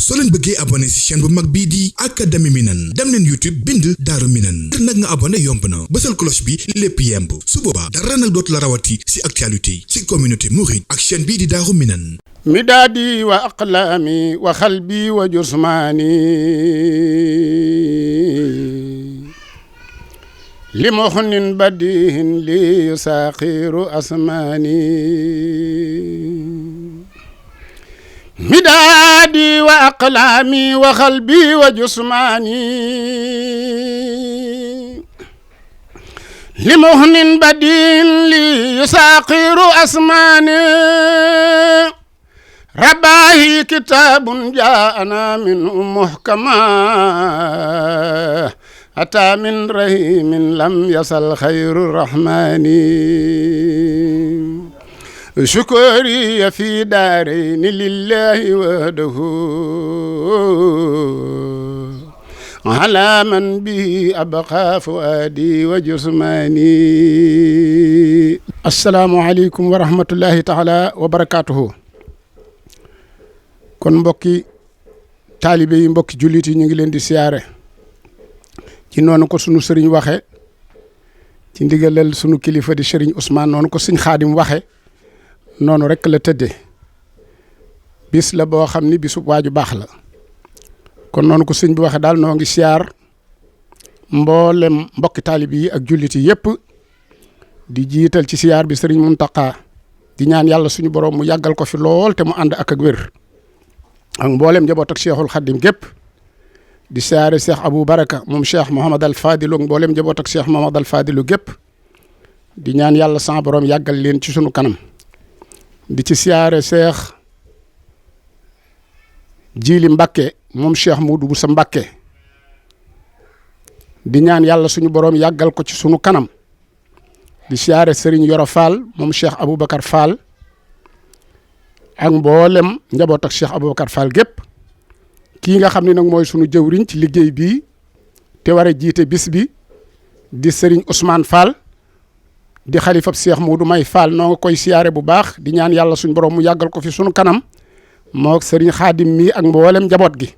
soo leen bëggee abonné ci chaîne bu mag bii di Académie Minane dem leen YouTube bind Daaru Minane ngir nag nga abonné yomb na bësal cloche bi lépp yemb su boobaa dara nag dootu la rawati ci actualité ci communauté mouride ak chaîne bii di Daaru Minane. midaadi wa aqlaami wa xalbi wa jusmaani li muxnin badihin li saaxiru asmaani midaadi wa aqlaami wa xalbi wa jusmaani li muxnin badihin li saaxiru asmaani rabaahi kitaabun jaana min muhkama ataa min rahimin lam yasal xayru rahmani shukuri fi daarayni lillahi wahdahu ala man bi abqa fuadi wa jusmani. assalaamu aleykum wa rahmatullahi taala wa barakatuhu. kon mbokki taalibe yi mbokki jullit yi ñu ngi leen di siyaare ci noonu ko sunu sëriñ waxe ci ndigalal sunu kilifa di sëriñ Ousmane noonu ko sëñ Xaadim waxe noonu rek la tëddee bis la boo xam ni bisu waaju baax la kon noonu ko sëñ bi waxe daal noo ngi siyaar mboolem mbokki taalibe yi ak jullit yi yëpp di jiital ci siyaar bi sëriñ Muntaqa di ñaan yàlla suñu borom mu yàggal ko fi lool te mu ànd ak wér ak mboolem njaboot ak Cheikhul Khadim gépp di siyaare Cheikh Abou Baraka moom Cheikh Mouhamad al Fadilu ak mboolem njaboot ak Cheikh Mouhamad al Fadilu gépp di ñaan yàlla sa borom yàggal leen ci sunu kanam di ci siyaare Cheikh Jili Mbakke moom Cheikh Moudou Boussa Mbakke di ñaan yàlla suñu borom yàggal ko ci sunu kanam di siyaare Serigne Yoro Fall moom Cheikh Aboubacar Fall ak mboolem njaboot ak Cheikh Aboubacar Fall gépp kii nga xam ne nag mooy sunu jëwriñ ci liggéey bii te war a jiite bis bi di Serigne Ousmane Fall di xalifab Cheikh Modou May Fall noo nga koy siyaare bu baax di ñaan yàlla suñu borom mu yàggal ko fi sunu kanam moo Serigne Khadim mii ak mboolem njaboot gi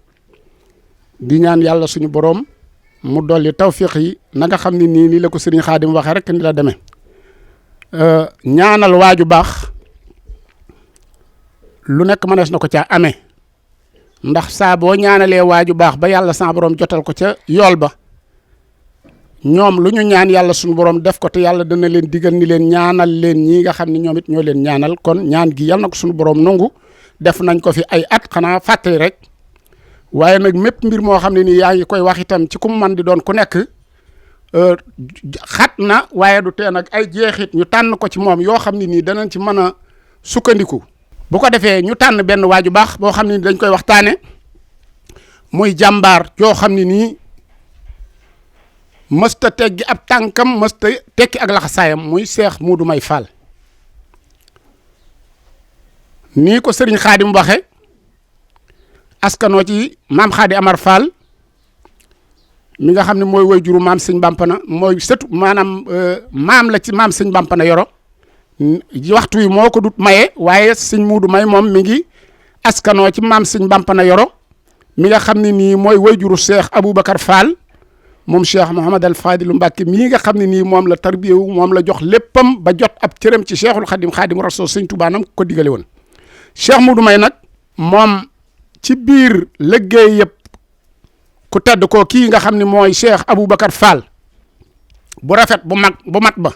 di ñaan yàlla suñu borom mu dolli tawfiq yi na nga xam ne nii la ko Serigne Khadim waxee rek ni la demee ñaanal waaju baax lu nekk mënees na ko caa amee ndax saa boo ñaanalee waaju baax ba yàlla sa borom jotal ko ca yool ba ñoom lu ñu ñaan yàlla suñu borom def ko te yàlla dana leen digal ni leen ñaanal leen ñii nga xam ne ñoom it ñoo leen ñaanal kon ñaan gi yàlla na ko suñu borom nangu def nañ ko fi ay at xanaa fàttali rek waaye nag mépp mbir moo xam ne nii yaa ngi koy wax itam ci ku mu man di doon ku nekk xat na waaye du tee nag ay jeexit ñu tànn ko ci moom yoo xam ne nii danañ ci mën a sukkandiku. bu ko defee ñu tànn benn waaju baax boo xam ne dañ koy waxtaane muy jàmbaar joo xam ne nii mësta teggi ab tànkam mësta tekki ak laxasaayam muy Cheikh Modou May Fall nii ko sëriñ Xaadim waxe askanoo ci maam Xaadi Amar Fall mi nga xam ne mooy way juru maam sëñ Bampana mooy sëtu maanaam maam la ci maam sëñ Bampana Yoro waxtu wi moo ko dut maye waaye sëñ Muudu May moom mi ngi askanoo ci maam sëñ Bampana Yoro mi nga xam ne nii mooy wayjuru Cheikh Aboubacar Fall moom Cheikh Mouhamad al Fadilu Mbàkke mii nga xam ne nii moom la tarbiyewu moom la jox léppam ba jot ab cëram ci Cheikhul Khadim Khadim Rasul sëñ Tuubaa nam ko digale woon Cheikh Muudu May nag moom ci biir liggéey yëpp ku tedd ko kii nga xam ne mooy Cheikh Aboubacar Fall bu rafet bu mag bu mat ba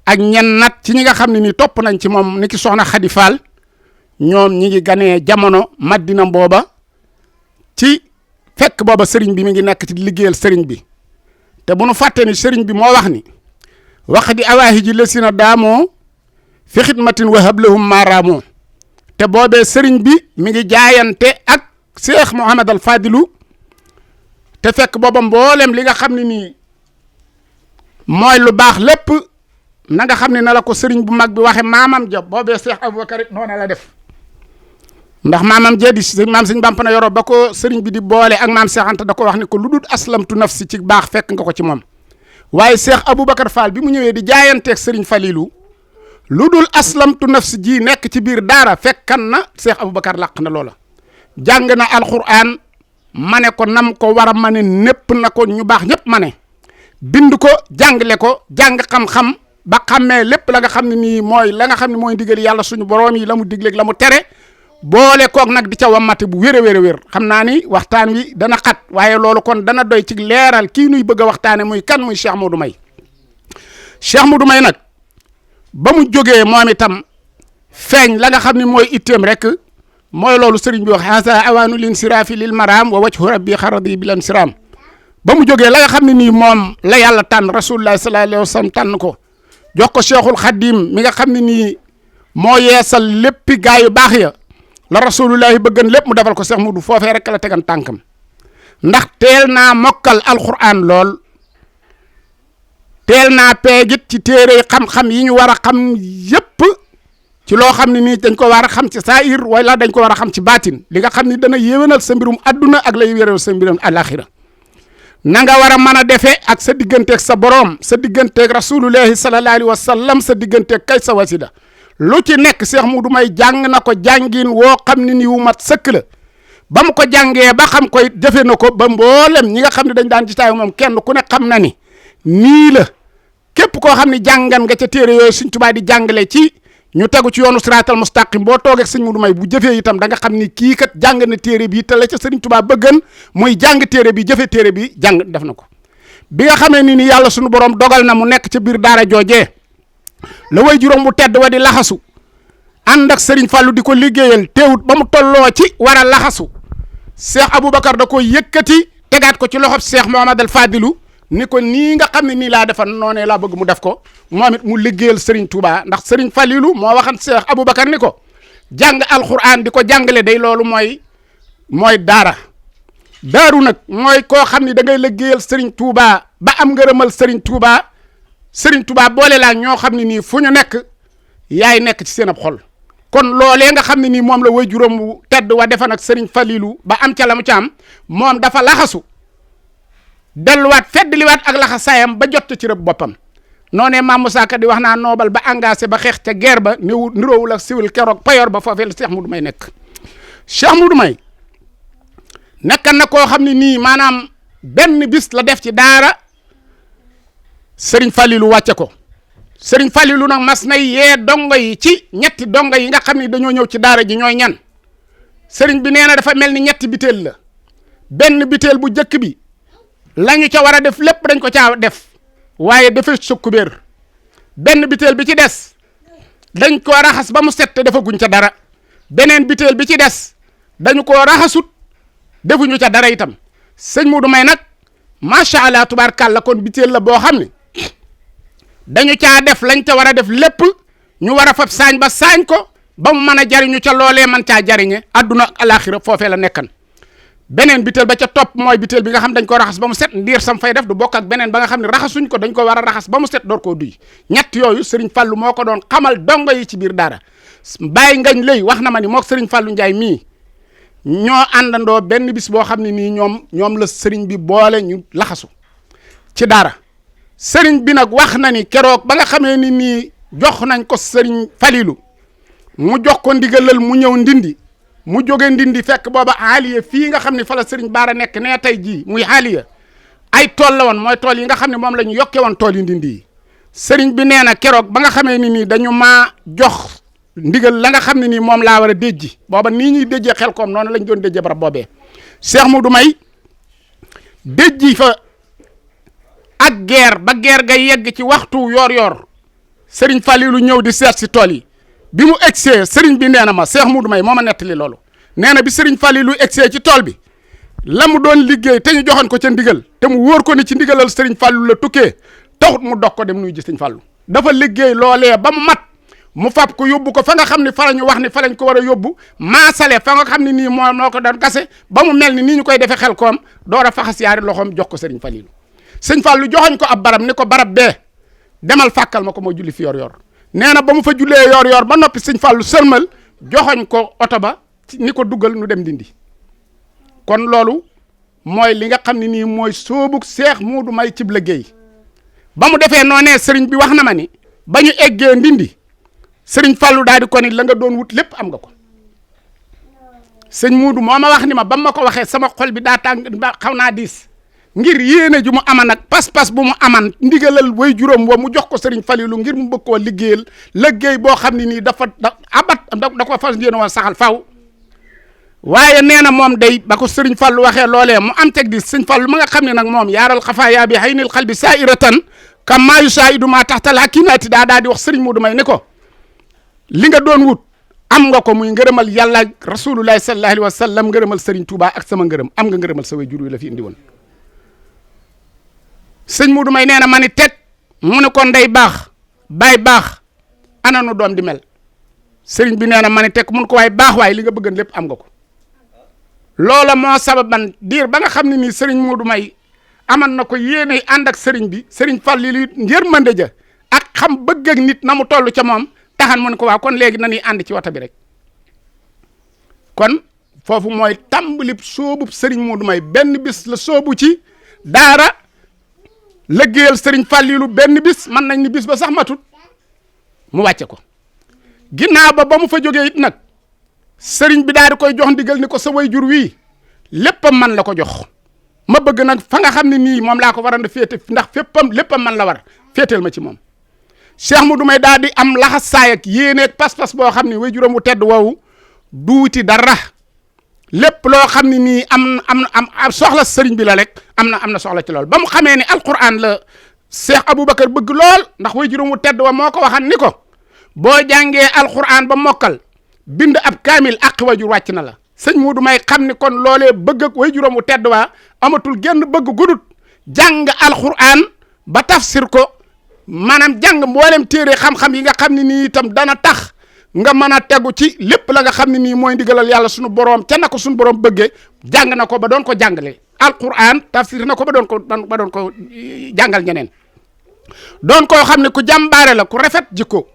ak ñen nat ci ñi nga xam ne ni topp nañ ci moom ni ki soxna Xadi Fall ñoom ñi ngi ganee jamono Madina booba ci fekk booba sëriñ bi mi ngi nekk ci liggéeyal sëriñ bi te bu nu fàtte ni sëriñ bi moo wax ni wax di awaahi ji lesina daamoo fi xidmatin wa hablahum maaraamoo te boobee sëriñ bi mi ngi jaayante ak Cheikh Mouhamad al Fadilu te fekk booba mboolem li nga xam ne nii mooy lu baax lépp na nga xam ne na la ko sëriñ bu mag bi waxe maamam ja boobee Cheikh Aboubacar it noonu la def ndax maamam ja di maam sëñ Bampana Yoro ba ko sëriñ bi di boole ak maam Cheikh Anta da ko wax ni ko lu dul aslamtu nafsi ci baax fekk nga ko ci moom waaye Cheikh Aboubacar Fall bi mu ñëwee di jaayanteeg sëriñ Falilou lu dul aslamtu nafsi ji nekk ci biir daara fekkan na Cheikh Aboubacar làq na loola jàng na alquran mane ko nam ko war a mane népp na ko ñu baax ñëpp mane bind ko jàngale ko jàng xam-xam ba xammee lépp la nga xam ne nii mooy la nga xam ne mooy ndigal yàlla suñu borom yi la mu digleeg la mu tere boole koog nag di ca wammate bu wér a wér a wér xam naa ni waxtaan wi dana xat waaye loolu kon dana doy ci leeral kii nuy bëgg a waxtaane muy kan muy Cheikh Modou May Cheikh Modou May nag ba mu jógee moom itam feeñ la nga xam ne mooy itteem rek mooy loolu sëriñ bi wax hasa awaanu lin siraafi lil maram wa wajhu rabbi xaradi bilan siram ba mu jógee la nga xam ne nii moom la yàlla tànn rasulullah sallallahu alayhi wa sallam tànn ko jox ko cheikhul xadim mi nga xam ne nii moo yeesal léppi gaa yu baax ya la rasulullahi bëggan lépp mu defal ko Cheikh Modou foofee rek la tegan tànkam ndax teel naa mokkal alquran lool teel naa peegit ci téere xam-xam yi ñu war a xam yépp ci loo xam ne nii dañ ko war a xam ci saahir wala dañ ko war a xam ci baatin li nga xam ni dana yéwénal sa mbirum adduna ak lay wéral sa mbirum alaxira na nga war a mën a defee ak sa digganteeg sa borom sa digganteeg rasulullahi sallallahu alayhi wa sallam sa digganteeg kay sa wasila lu ci nekk Cheikh Modou May jàng na ko jàngin woo xam ne ni wu mat sëkk la ba mu ko jàngee ba xam koy jëfe na ko ba mboolem ñi nga xam ne dañ daan ci taay moom kenn ku ne xam na ni nii la képp koo xam ne jàngan nga ca téere yooyu Sëñ Tuubaa di jàngale ci ñu tegu ci yoonu siraatal mustaqim boo toogee ak Sëñ Modou May bu jëfee itam da nga xam ni kii kat jàng na téere bi te la ca Sëriñ Tuubaa bëggan muy jàng téere bi jëfe téere bi jàng def na ko bi nga xamee ni yàlla suñu borom dogal na mu nekk ca biir daara joojee la way juróom bu tedd wa di laxasu ànd ak Serigne Fallou di ko liggéeyal teewut ba mu tolloo ci war a laxasu Cheikh Aboubacar da ko yëkkati tegaat ko ci loxob Cheikh Mouhamadal Fadilou ni ko nii nga xam ne nii laa defan noonee laa bëgg mu def ko moom it mu liggéeyal Serigne Touba ndax Serigne Fallilou moo waxan Cheikh Aboubacar ni ko jàng alquran di ko jàngale day loolu mooy daara daaru nag mooy koo xam ne da ngay liggéeyal Serigne Touba ba am ngërëmal Serigne Touba boole laa ñoo xam ne nii fu ñu nekk yaay nekk ci seen ab xol kon loolee nga xam ne nii moom la way juróom bu tedd wa defan ak Serigne Fallilou ba am ca la mu ca am moom dafa laxasu delluwaat feddliwaat ak laxasaayam ba jot ci rëbb boppam noonee Mame Moussa Ka di wax naa noobal ba engagé ba xeex ca guerre ba niroowul ak siwil keroog payoor ba foofee la Cheikh Modou May nekk Cheikh Modou May nekkan na koo xam ne nii maanaam benn bis la def ci daara Serigne Fallilou wàcce ko Serigne Fallilou nag mas na yee dongo yi ci ñetti dongo yi nga xam ne dañoo ñëw ci daara ji ñooy ñan Serigne bi nee na dafa mel ni ñetti biteel la benn biteel bu jëkk bi lañu ca war a def lépp dañ ko caa def waaye dafa sukkubéer benn biteel bi ci des dañ ko raxas ba mu set te defaguñ ca dara beneen biteel bi ci des dañu ko raxasut defuñu ca dara itam sëñ Modou May nag macha allah tubaarkàlla kon biteel la boo xam ne dañu caa def lañ ca war a def lépp ñu war a fab saañ ba saañ ko ba mu mën a jariñu ca loolee man caa jariñe adduna ak alaxira foofee la nekkan beneen biteel ba ca topp mooy biteel bi nga xam dañ ko raxas ba mu set ndiir sam fay def du bokk ak beneen ba nga xam ne raxasuñ ko dañ ko war a raxas ba mu set door koo duy ñett yooyu Serigne Fallou moo ko doon xamal dongo yi ci biir daara bàyyi ngañ lay wax na ma ni mook Serigne Fallou Ndiaye mii ñoo àndandoo benn bis boo xam ne nii ñoom la Serigne bi boole ñu laxasu ci daara Serigne bi nag wax na ni keroog ba nga xamee ni nii jox nañ ko Serigne Fallilou mu jox ko ndigalal mu ñëw ndindi mu jóge ndindi fekk booba Aliya fii nga xam ne fa la Serigne Bara nekk nee tey jii muy Aliya ay tool la woon mooy tool yi nga xam ne moom la ñu yokke woon tool yi ndindi yi Serigne bi nee na keroog ba nga xamee ni nii dañu maa jox ndigal la nga xam ne nii moom laa war a déjji booba nii ñuy déjjee xel koom noonu lañ doon déjjee barab boobee Cheikh Modou May déjji fa ak guerre ba guerre ga yegg ci waxtu yor Serigne Fallilou ñëw di seet si tool yi bi mu egsee Serigne bi nee na ma Cheikh Modou May moo ma nettali loolu nee na bi Serigne Fallilou egsee ci tool bi la mu doon liggéey te ñu joxoon ko ca ndigal te mu wóor ko ni ci ndigalal Serigne Fallou la tukkee taxut mu dog ko dem nuyu ji Serigne Fallou dafa liggéey loolee ba mu mat mu fab ko yóbbu ko fa nga xam ne fa la ñu wax ni fa lañ ko war a yóbbu maasale fa nga xam ne nii moo ko doon kase ba mu mel ni nii ñu koy defee xel koom door a faxas yaari loxoom jox ko Serigne Fallilou Serigne Fallou joxoñ ko ab barab ni ko barab bee demal fàkkal ma ko moo julli fi yor nee na ba mu fa jullee yor ba noppi Serigne Fallou sërmal joxoñ ko oto ba ni ko duggal nu dem dindi kon loolu mooy li nga xam ne nii mooy soobug Cheikh Modou May cib liggéey ba mu defee noonee Serigne bi wax na ma ni ba ñu eggee ndindi Serigne Fallou daal di ko ni la nga doon wut lépp am nga ko sëñ Muudu moo ma wax ni ma ba ma ko waxee sama xol bi daa tàng xaw naa diis ngir yéene ju mu aman ak pas-pas bu mu aman ndigalal way juróom wa mu jox ko sëriñ Falilu ngir mu bëgg koo liggéeyal liggéey boo xam ne nii dafa da ko fas yéene woon saxal faw waaye nee na moom day ba ko sëriñ Fallu waxee loolee mu am teg di sëñ Fallu ma nga xam ne nag moom yaaral xafaaya bi haynil xalbi saa'iratan kam maa yusaa'idu maa taxtal hakimaati daa di wax sëriñ Muudu May ni ko li nga doon wut am nga ko muy ngërëmal yàlla rasulullahi sallallahu alayhi wa sallam ngërëmal sëriñ Touba ak sama ngërëm am nga ngërëmal sa way jur wi la fi indi woon sëñ Muudu May nee na ma ni teg mu ne ko ndey baax baay baax ana nu doom di mel sëriñ bi nee na ma ni teg mun ko waay baax waaye li nga bëggan lépp am nga ko loola moo sababan diir ba nga xam ne nii sëriñ Muudu May aman na ko yéene ànd ak sëriñ bi sëriñ Fallilu yërmande ja ak xam bëgg ak nit na mu toll ca moom taxan mu ne ko waaw kon léegi nañuy ànd ci wata bi rek kon foofu mooy tàmbali sóobub sëriñ Muudu May benn bis la sóobu ci daara lëggéeyal sëriñ Fallilu benn bis mën nañ ni bis ba sax matut mu wàcce ko ginnaaw ba mu fa jógee it nag sëriñ bi daal di koy jox ndigal ni ko sa way jur wii léppam man la ko jox ma bëgg nag fa nga xam ne nii moom laa ko waroon a féete ndax léppam man la war féeteel ma ci moom Cheikh Muudu May daal di am laxas saay ak yéene ak pas-pas boo xam ne way juróom wu tedd woowu duuti dara lépp loo xam ne nii am soxla sëriñ bi la rek am na soxla ci lool ba mu xamee ni alquran la Cheikh Aboubacar bëgg lool ndax way juróom wu tedd wa moo ko waxan ni ko boo jàngee alquran ba mokkal bind ab kaamil ak wajur wàcc na la sëñ Muudu May xam ni kon loolee bëgg ak way juróom wu tedd waa amatul genn bëgg gudut jàng alquran ba tafsir ko maanaam jàng mboolem téere xam-xam yi nga xam ne nii itam dana tax nga mën a tegu ci lépp la nga xam ne nii mooy ndigalal yàlla sunu borom ca na ko sunu borom bëggee jàng na ko ba doon ko jàngale alquran tafsir na ko ba doon ko jàngal ñeneen doon koo xam ne ku jàmbaare la ku rafet jikko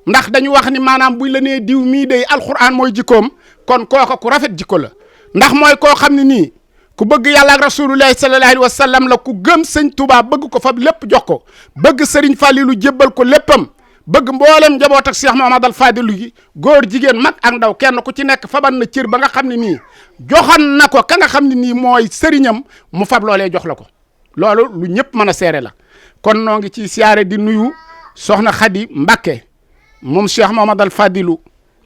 ndax dañu wax ni maanaam buñ la nee diw mii day alquran mooy jikkoom kon kooka ku rafet jikko la ndax mooy koo xam ne nii ku bëgg yàlla ak rasulullahi sallallahu alayhi wa sallam la ku gëm sëñ Touba bëgg ko fa lépp jox ko bëgg sëriñ Fallilu jébbal ko léppam bëgg mboolem njaboot ak Cheikh Mahamadal Fadilu gi góor jigéen mag ak ndaw kenn ku ci nekk faban na cër ba nga xam ne nii joxoon na ko ka nga xam ne nii mooy sëriñam mu fab loolee jox la ko loolu lu ñëpp mën a seere la kon noo ngi ci siyaare di nuyu soxna Xadi Mbàkke moom Cheikh Mahamadal Fadilu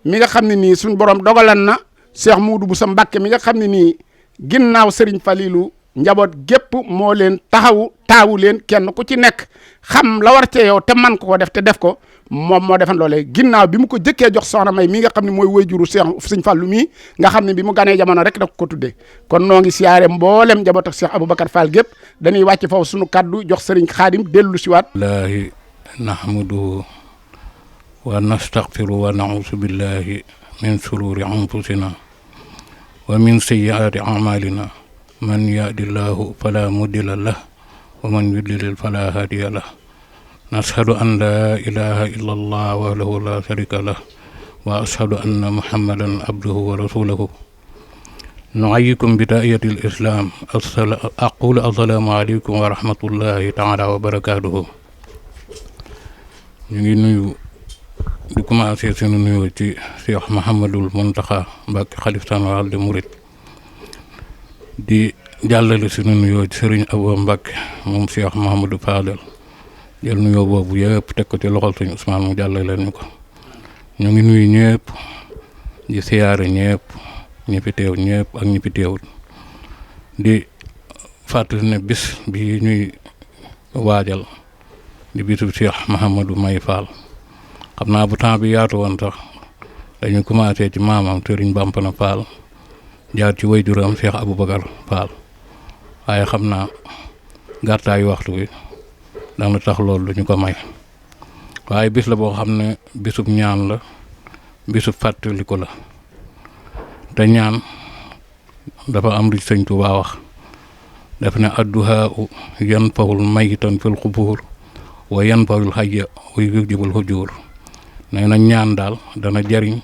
mi nga xam ne nii suñ borom dogalan na Cheikh Muudu bu sa Mbàkke mi nga xam ne nii ginnaaw sëriñ Fallilu njaboot gépp moo leen taawu leen kenn ku ci nekk xam la war cee yow te man ko def te def ko moom moo defan loolee ginnaaw bi mu ko jëkkee jox soxna May mi nga xam ne mooy wayjuru sëñ Fallu mii nga xam ne bi mu ganee jamono rek da ko tuddee kon noo ngi siyaare mboolem njaboot ak Cheikh Aboubacar Fall gépp dañuy wàcc foofu sunu kaddu jox sëriñ Xaadim dellu siwaat laahi nahmaduhu wa nastaghfiru wa na'uuzu billahi min shururi anfusina wa min sayyi'aati a'maalina man yahdihillahu fala mudilla lahu wa man yudlil fala haadiya lahu nashhadu an laa ilaaha illallah wahdahu laa sharika lahu wa ashhadu anna muhammadan abduhu wa rasuluhu nuhayyikum bi tahiyatil islam aqulu assalaamu aleykum wa rahmatullahi taala wa barakaatuhu ñu ngi nuyu di commencé sunu nuyoo ci Cheikh Mouhamadul Mountakha Mbacké xalif général des mourides di jàllale sunu nuyoo ci Serigne Abo Mbacké moom Cheikh Mouhamadou Fadel jël nuyoo boobu yëpp teg ko ci loxol Serigne Ousmane mu jàllale ñu ko ñu ngi nuyu ñëpp di siyaare ñëpp ñi fi teew ñëpp ak ñi fi teewul di fàttali ne bis bi ñuy waajal di bisu Cheikh Mouhamadou May Fall xam naa bu temps bi yaatu woon sax dañu commencé ci maamam Serigne Bampana Fall jaar ci wayjuram Cheikh Aboubacar Fall waaye xam naa gàttaayu waxtu wi dana tax loolu ñu ko may waaye bis la boo xam ne bisub ñaan la bisub fàttaliku la te ñaan dafa am lu Sëñ Tuubaa wax daf ne adduhaa yanfa'ul maytan fil qubuur wa yanfa'ul hayya wa yujibul hujur nee na ñaan daal dana jariñ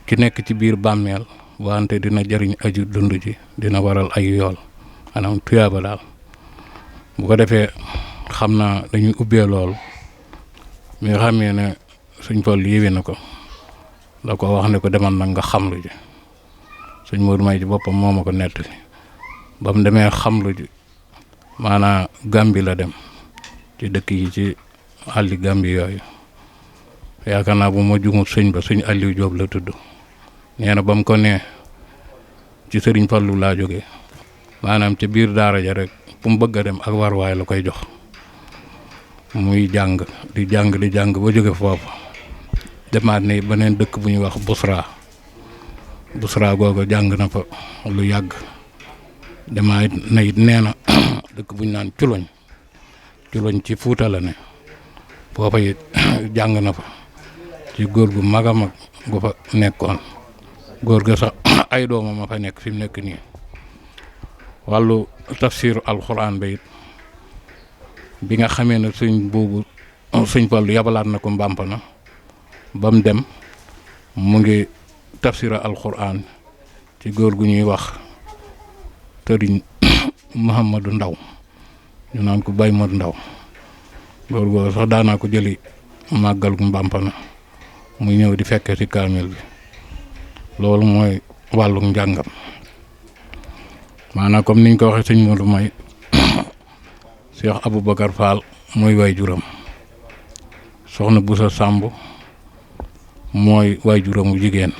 ki nekk ci biir bàmmeel wante dina jariñ aju dund ji dina waral ay yool maanaam tuyaaba daal bu ko defee xam naa dañuy ubbee loolu mi nga xamee ne Sëñ Fall yéwee na ko da ko wax ne ko demal nag nga xam lu ji sëñ Modou May ci boppam moo ma ko nettali ba mu demee xamlu ji maanaam Gàmbi la dem ci dëkk yi ci àlli Gàmbi yooyu yaakaar naa bu ma jumut sëñ ba sëñ Aliou Diop la tudd nee na ba mu ko nee ci sëriñ Fallu laa jógee maanaam ci biir daara ja rek fu mu bëgg a dem ak warwaay la koy jox muy jàng di jàng ba jóge foofu demaat ne beneen dëkk bu ñuy wax Busra googu jàng na fa lu yàgg demaat na it nee na dëkk bu ñu naan Culoñ ci Fuuta la ne foofa it jàng na fa ci góor gu mag a mag gu fa nekkoon góor ga sax ay doomam a fa nekk fi mu nekk nii wàllu tafsiru alxuraan ba it bi nga xamee ne sëñ Fallu yabalaat na ko Mbampana ba mu dem mu ngi tafsira alxuraan ci góor gu ñuy wax Sëriñ Muhammadu Ndaw ñu naan ko Bay Mod Ndaw góor googu sax daanaa ko jëli màggal gu Mbampana muy ñëw di fekke ci kaamil bi loolu mooy wàllu njàngam maanaam comme niñ ko waxee sëñ Modou May Cheikh Aboubacar Fall mooy waajuram soxna Boussa Samb mooy waajuram wu jigéen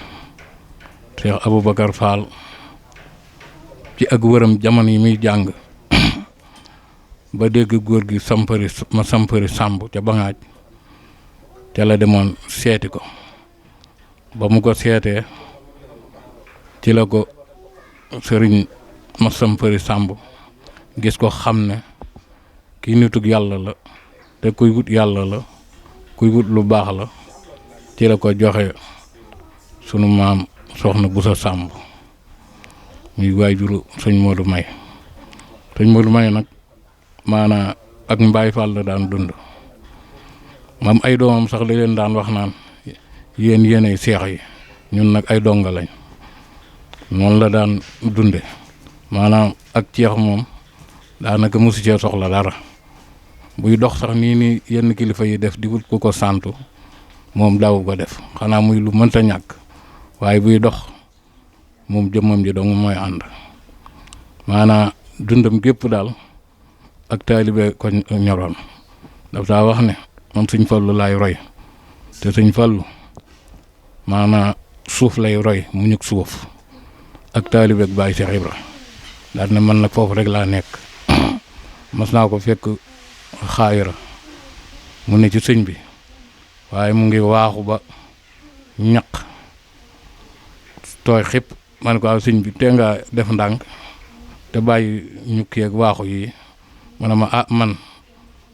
Cheikh Aboubacar Fall ci ak wëram jamono yi muy jàng ba dégg góor gi sampari Samb ca Bangaaj ca la demoon seeti ko ba mu ko seetee ci la ko sëriñ ma sampari Samb gis ko xam ne kii nitug yàlla la te kuy wut yàlla la kuy wut lu baax la ci la ko joxe sunu maam soxna Boussa Samb muy waajuru sëñ Modou May nag maanaa ak Mbaay Fall la daan dund maam ay doomam sax da leen daan wax naan yéenay seex yi ñun nag ay donga lañ noonu la daan dunde maanaam ak ceex moom daanaka mosu cee soxla dara buy dox sax nii yenn kilifa yi def di wut ku ko santu moom daaw ko def xanaa muy lu mënta ñàkk waaye buy dox moom jëmmam ji dong mooy ànd maanaam dundam gépp daal ak taalibe ko ñoroon daf daa wax ne man sëñ Fallu laay roy te sëñ Fallu maanaam suuf lay roy mu ñug suuf ak taalibe ak Baay Cheikh Ibra daal ne man nag foofu rek laa nekk mas naa ko fekk xaayira mu ne ci sëñ bi waaye mu ngi waaxu ba ñaq tooy xëpp man ko sëñ bi te nga def ndànk te bàyyi ñukki ak waaxu yi ma ne ma man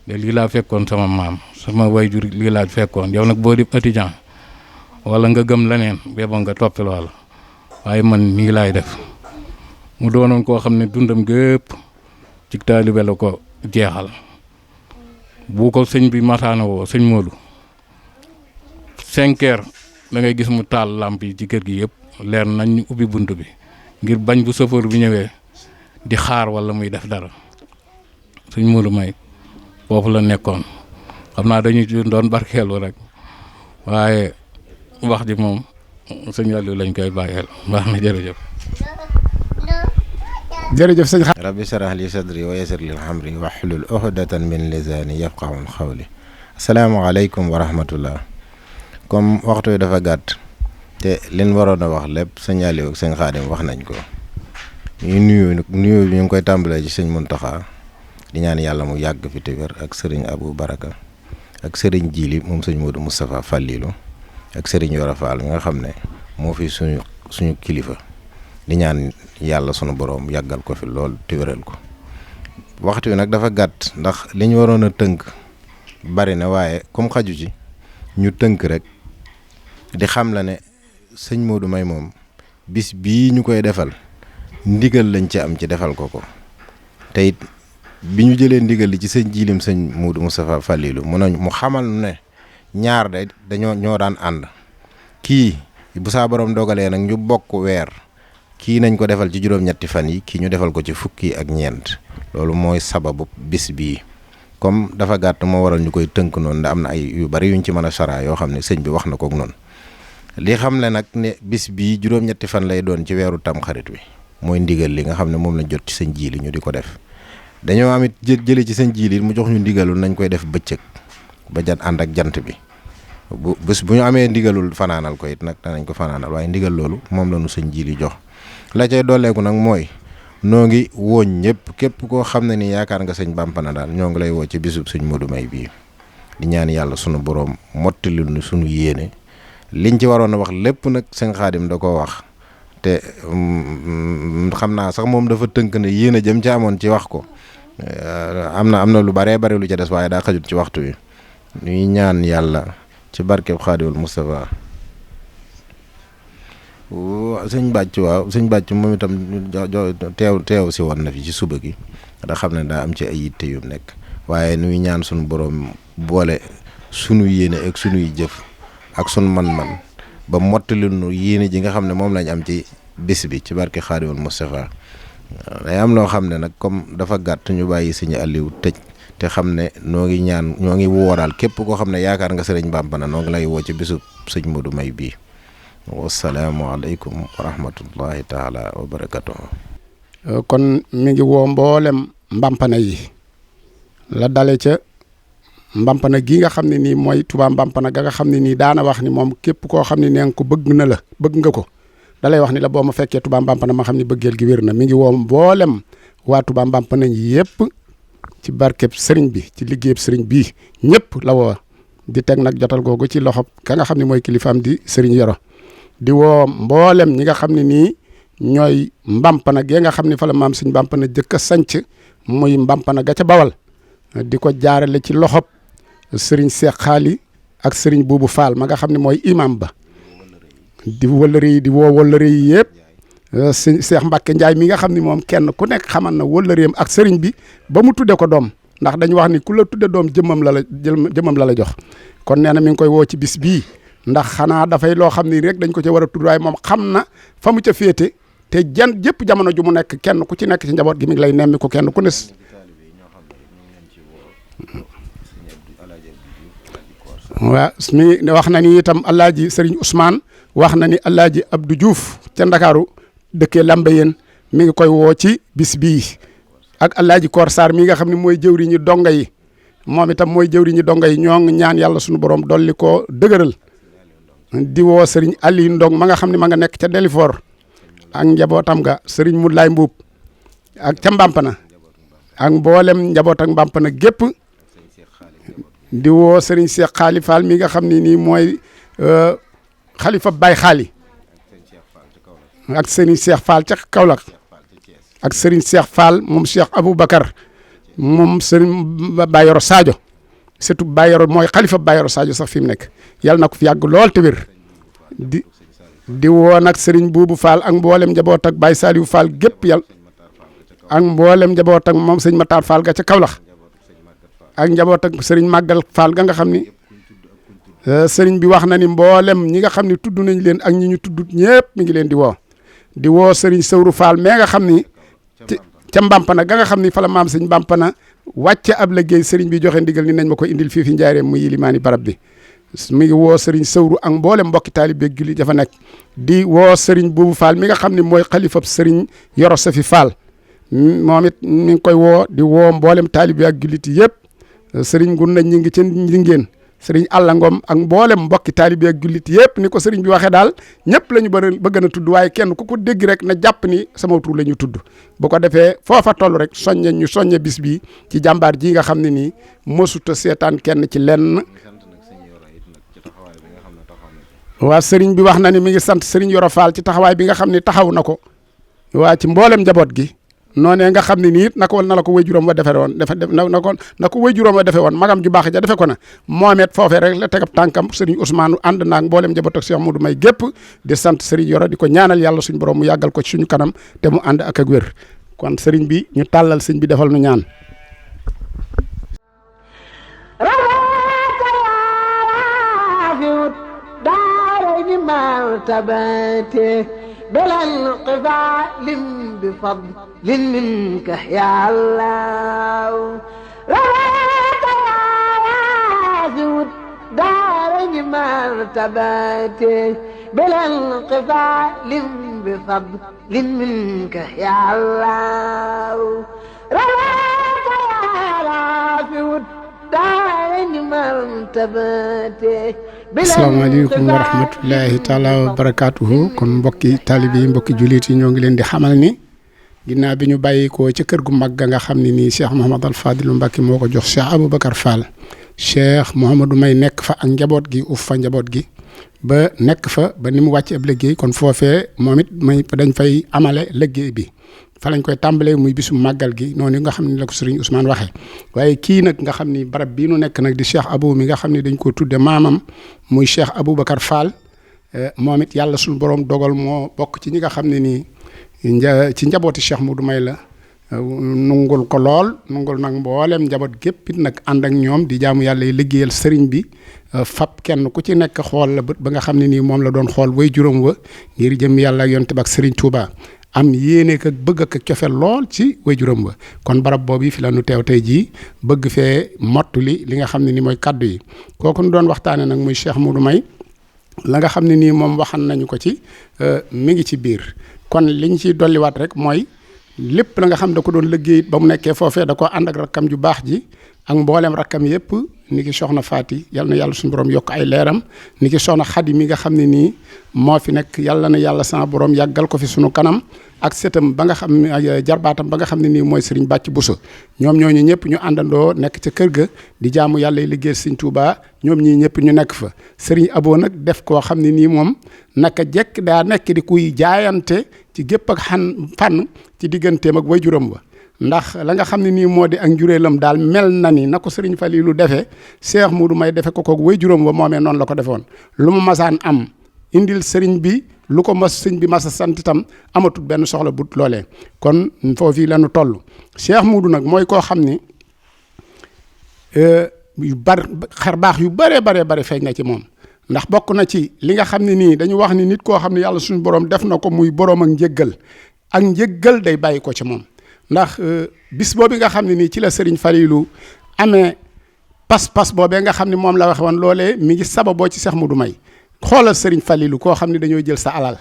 de lii laa fekkoon sama maam sama wayjur lii laa fekkoon yow nag boo di étudiant wala nga gëm leneen beba nga toppi loola waaye man nii laay def mu doonoon koo xam ne dundam gépp ci taalibe la ko jeexal bu ko sëñ bi mataana woo sëñ Modou 5 heures da ngay gis mu taal làmp yi ci kër gi yëpp leer nañ ñu ubbi bunt bi ngir bañ bu chauffeur bi ñëwee di xaar wala muy def dara sëñ Modou May foofu la nekkoon xam naa dañu ci doon barkeelu rek waaye wax ji moom sëñ Aliou lañ koy bàyyeel baax na jërëjëf. jërëjëf sëñ xa rabbi shrah li sadri wa yassir li amri wahlul uqdatan min lisani yafqahu qawli. asalaamaaleykum wa rahmatullah. comme waxtu yi dafa gàtt te liñ waroon a wax lépp sëñ Aliou ak sëñ Xaadim wax nañ ko ñu nuyu bi ñu ngi koy tàmbalee ci sëñ Muntaxa di ñaan yàlla mu yàgg fi te wér ak sëriñ Abou Baraka ak sëriñ Jili moom sëñ Modou Moustapha Fallilu ak sëriñ Yoro Fall mi nga xam ne moo fi suñu kilifa di ñaan yàlla sunu borom yàggal ko fi lool te wéral ko. waxtu wi nag dafa gàtt ndax li ñu waroon a tënk bari na waaye comme xaju ci ñu tënk rek di xam la ne sëñ Modou May moom bis bii ñu koy defal ndigal lañ ci am ci defal ko te it bi ñu jëlee ndigal li ci sëñ jiilim sëñ Modou Moustapha Fallilu mu xamal ne ñaar ñoo daan ànd kii bu saa borom dogalee nag ñu bokk weer kii nañ ko defal ci juróom-ñetti fan yi kii ñu defal ko ci fukki ak ñeent loolu mooy sababu bis bii comme dafa gàtt moo waral ñu koy tënk noonu ndax am na ay yu bari yuñ ci mën a sara yoo xam ne sëñ bi wax na kook noonu li xam ne nag ne bis bii juróom-ñetti fan lay doon ci weeru tamxarit wi mooy ndigal li nga xam ne moom lañ jot ci sëñ Jiili ñu di ko def dañoo amit jële ci sëñ Jiili mu jox ñu ndigalul nañ koy def bëccëg ba ànd ak jant bi bu ñu amee ndigalul fanaanal ko it nag danañ ko fanaanal waaye ndigal loolu moom la ñu sëñ Jiili jox la cay dooleeku nag mooy noo ngi wooñ ñëpp képp koo xam ne ni yaakaar nga sëñ Bampana daal ñoo ngi lay woo ci bisub sëñ Modou May bii di ñaan yàlla sunu boroom mottali nu sunu yéene liñ ci waroon a wax lépp nag sëñ Xaadim da koo wax te xam naa sax moom dafa tënk ne yéene jëm ci amoon ci wax ko am na lu bare lu ca des waaye daa xajut ci waxtu wi ñuy ñaan yàlla ci barkeb Xaadimul Mustafa sëñ bàcc moom itam teew si woon na fi ci suba gi da xam ne daa am ci ay yitte yu nekk waaye nuy ñaan sunu borom boole sunu yéene ak sunuy jëf ak sunu man-man ba mottali nu yéene ji nga xam ne moom lañ am ci bis bi ci barke Xaadimul Mustafa day am loo xam ne nag comme dafa gàtt ñu bàyyi sëñ Aliou tëj te xam ne ñoo ngi wooral képp koo xam ne yaakaar nga sëriñ Bampana noo ngi lay woo ci bisub sëñ Modou May bii wasalaamualeykum wa rahmatullahi taala wa barakatuh. kon mi ngi woo mboolem Mbampana yi la dale ca Mbampana gi nga xam ne nii mooy Touba Mbampana ga nga xam ne nii daana wax ni moom képp koo xam ne nee nga ko bëgg nga ko dalay wax ni la boo ma fekkee Touba Mbampana ma xam ni bëggeel gi wér na. mi ngi woo mboolem waa Touba Mbampana yëpp ci barkeb sëriñ bi ci liggéeyub sëriñ bii ñëpp la woo di teg nag jotal googu ci loxo ka nga xam ne mooy kilifaam di sëriñ Yoro di woo mboolem ñi nga xam ne nii ñooy Mbampana gee nga xam ne fa la maam sëñ Bampana jëkk a sanc muy Mbampana ga ca Bawal di ko jaarale ci loxob sëriñ Seex Xaali ak sëriñ Buubu Faal ma nga xam ne mooy imam ba di wëllëre yi di woo wëllëre yi yëpp sëñ Seex Mbàkke Njaay mi nga xam ne moom kenn ku nekk xaman na wëllëreem ak sëriñ bi ba mu tudde ko doom ndax dañu wax ni ku la tudde doom jëmmam la la jox kon nee na mi ngi koy woo ci bis bii ndax xanaa dafay loo xam ni rek dañ ko ca war a tudd waaye moom xam na fa mu ca féete te jëpp jamono ju mu nekk kenn ku ci nekk ci njaboot gi mi ngi lay nemmi ko kenn ku ne waaw mi wax na ni itam Alaaji Sëriñ Ousmane wax na ni Alaaji Abdou Diouf ca Ndakaaru dëkkee Lambayeen mi ngi koy woo ci bis bii ak Alaaji Koor Sarr mi nga xam ne mooy jëwriñu donga yi moom itam mooy jëwriñu donga yi ñoo ngi ñaan yàlla suñu borom dolli ko dëgëral di woo Sëriñ Aliou Ndong ma nga xam ne ma nga nekk ca Delifor ak njabootam ga Sëriñ Moulay Mbuub ak ca Mbampana ak mboolem njaboot ak Mbampana gépp di woo Sëriñ Seex Xaali Fall mi nga xam ne nii mooy xalifa Baay Xaali ak Sëriñ Seex Fall ca Kaolack ak Sëriñ Seex Fall moom Cheikh Aboubacar moom Sëriñ Bayoro Sadio surtout Bayoro mooy xalifa Bayoro Sadio sax fi mu nekk yàlla na ko fi yàgg lool te wér di woo nag Sëriñ Buubu Fall ak mboolem njaboot ak Baay Saliou Fall gépp yàlla ak mboolem njaboot ak moom sëñ Matar Fall ga ca Kaolack ak njaboot ak sëriñ Màggal Fall ga nga xam ni sëriñ bi wax na ni mboolem ñi nga xam ni tudd nañ leen ak ñi ñu tudd ñëpp mi ngi leen di woo sëriñ Sëwru Fall mais nga xam ni ca Mbampana ga nga xam ni fa la maam sëñ Mbampana wàcce ab liggéey sëriñ bi joxe ndigal ni nañ ma ko indil fii fi njaareem mu yilimaani barab bi mi ngi woo sëriñ Sëwru ak mboolem mbokki taalibe ak julli dafa nekk di woo sëriñ Buubu Fall mi nga xam ni mooy xalifab sëriñ Yoro Safi Fall moom it mi ngi koy woo di woo mboolem taalibe ak jullit yëpp sëriñ Gunna ñi ngi ci Njingéen sëriñ Alla Ngom ak mboolem mbokki taalibe ak jullit yëpp ni ko sëriñ bi waxee daal ñëpp la ñu bëgg na tudd waaye kenn ku ko dégg rek na jàpp ni sama tur la ñu tudd bu ko defee foofa toll rek soññe bis bi ci jàmbaar ji nga xam ne nii mësuta seetaan kenn ci lenn. waa sëriñ bi wax na ni mi ngi sant sëriñ Yoro Fall ci taxawaay bi nga xam ne taxaw na ko waa ci mboolem njaboot gi. noonee nga xam ne nii na la ko waajuram wa defe woon na ko waajuram wa defe woon magam ju baax ja defe ko na moomet foofee rek la tegab tànkam sëriñ Ousmane ànd naag mboolem njaboot ak Cheikh Modou May gépp di sant sëriñ Yoro di ko ñaanal yàlla suñu borom mu yàggal ko ci suñu kanam te mu ànd ak wér kon sëriñ bi ñu tàllal sëñ bi defal nu ñaan بلا انقفال بفضل منك يا الله لك يا واسع الدار مرتبتي بلا انقفال بفضل منك يا الله رواك يا رافع الدين مرتبتي asalaamaaleykum wa rahmatullahi taala wa barakaatuhu kon mbokki taalibe yi mbokki jullit yi ñoo ngi leen di xamal ni ginnaaw bi ñu bàyyikoo ci kër gu mag nga xam ne nii Cheikh Mouhamadul Fadilou Mbacké moo ko jox Cheikh Aboubacar Fall Cheikh Mouhamadou May nekk fa ak njaboot gi uf fa njaboot gi ba nekk fa ba ni mu wàcc ab liggéey kon foofee moom it may dañ fay amale liggéey bi fa lañ koy tàmbalee muy bisu màggal gi noonu nga xam ne la ko Serigne Ousmane waxee waaye kii nag nga xam ni barab bii nu nekk nag di Cheikh Abou mi nga xam ne dañ ko tudde maamam muy Cheikh Aboubacar Fall moom it yàlla suñu borom dogal moo bokk ci ñi nga xam ne nii ci njabooti Cheikh Modou May la nungul ko lool nungul nag mboolem njaboot gépp it nag ànd ak ñoom di jaamu yàlla yi liggéeyal sëriñ bi fab kenn ku ci nekk xool la bët ba nga xam ne nii moom la doon xool way juróom wa ngir jëm yàlla ak yonte ba ak sëriñ Touba am yéene ak bëgg ak cofeel lool ci way juróom wa kon barab boobu fi la nu teew tey jii bëgg fee mottali li nga xam ne ni mooy kaddu yi kooku nu doon waxtaane nag muy Cheikh Modou May la nga xam ne nii moom waxan nañu ko ci mi ngi ci biir kon liñ ciy dolliwaat rek mooy lépp la nga xam da ko doon liggéey ba mu nekkee foofee da ko ànd ak rakkam ju baax ji ak mboolem rakkam yëpp ni ki soxna Faati yal na yàlla suñu borom yokk ay leeram ni ki soxna Xadi mi nga xam ne nii moo fi nekk yàlla na yàlla sama borom yàggal ko fi sunu kanam ak setam ba nga xam ne jarbaatam ba nga xam ne nii mooy Sëriñ Bàcc Buso ñoom ñooñu ñëpp ñu àndandoo nekk ca kër ga di jaamu yàlla liggéey Sëriñ Tuubaa ñoom ñii ñëpp ñu nekk fa Sëriñ Abo nag def koo xam ne nii moom naka jekk daa nekk di kuy jaayante ci gépp ak fànn ci digganteem ak waajuram wa ndax la nga xam ne nii moo di ak njureelam daal mel na ni na ko Sëriñ Faliilu defee Cheikh Modou May defe ko waajuram wa moomee noonu la ko defoon lu mu masaan am indil sëriñ bi lu ko mas sëñ bi mas a sant itam amatul benn soxla but loolee kon foofii la ñu toll Cheikh Modou nag mooy koo xam ni yu bar xar baax yu bare feeñ na ci moom ndax bokk na ci li nga xam ne nii dañu wax ni nit koo xam ne yàlla suñu borom def na ko muy borom ak njëggal day bàyyi ko ci moom ndax bis boobu nga xam ne nii ci la Serigne Falilou amee pas-pas boobee nga xam ne moom la waxe woon loolee mi ngi sababoo ci Cheikh Modou May xoolal Serigne Falilou koo xam ne dañoo jël sa alal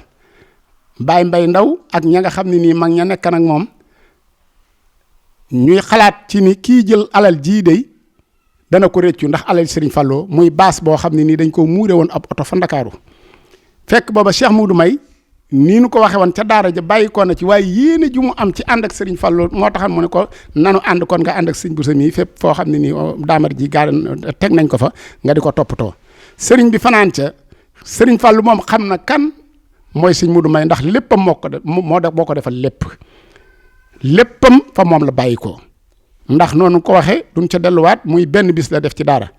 Baye Mbay Ndaw ak ña nga xam ne nii mag ña nekk nag moom ñuy xalaat ci ni kii jël alal jii day dana ko réccu ndax alal Serigne Fallou muy baas boo xam ne nii dañ ko muure woon ab oto fa Ndakaaru fekk booba Cheikh Modou May nii nu ko waxee woon ca daara ja bàyyi ko na ci waaye yéene ju mu am ci ànd ak Serigne Fallou moo taxam mu ne ko nanu ànd kon nga ànd ak Serigne Bousso mii fépp foo xam ne nii daamar ji gaar teg nañ ko fa nga di ko toppatoo Serigne bi fanaan ca Serigne Fallou moom xam na kan mooy Serigne Modou May ndax léppam moo ko defal léppam fa moom la bàyyi ko ndax noonu ko waxee duñ ca delluwaat muy benn bis la def ci daara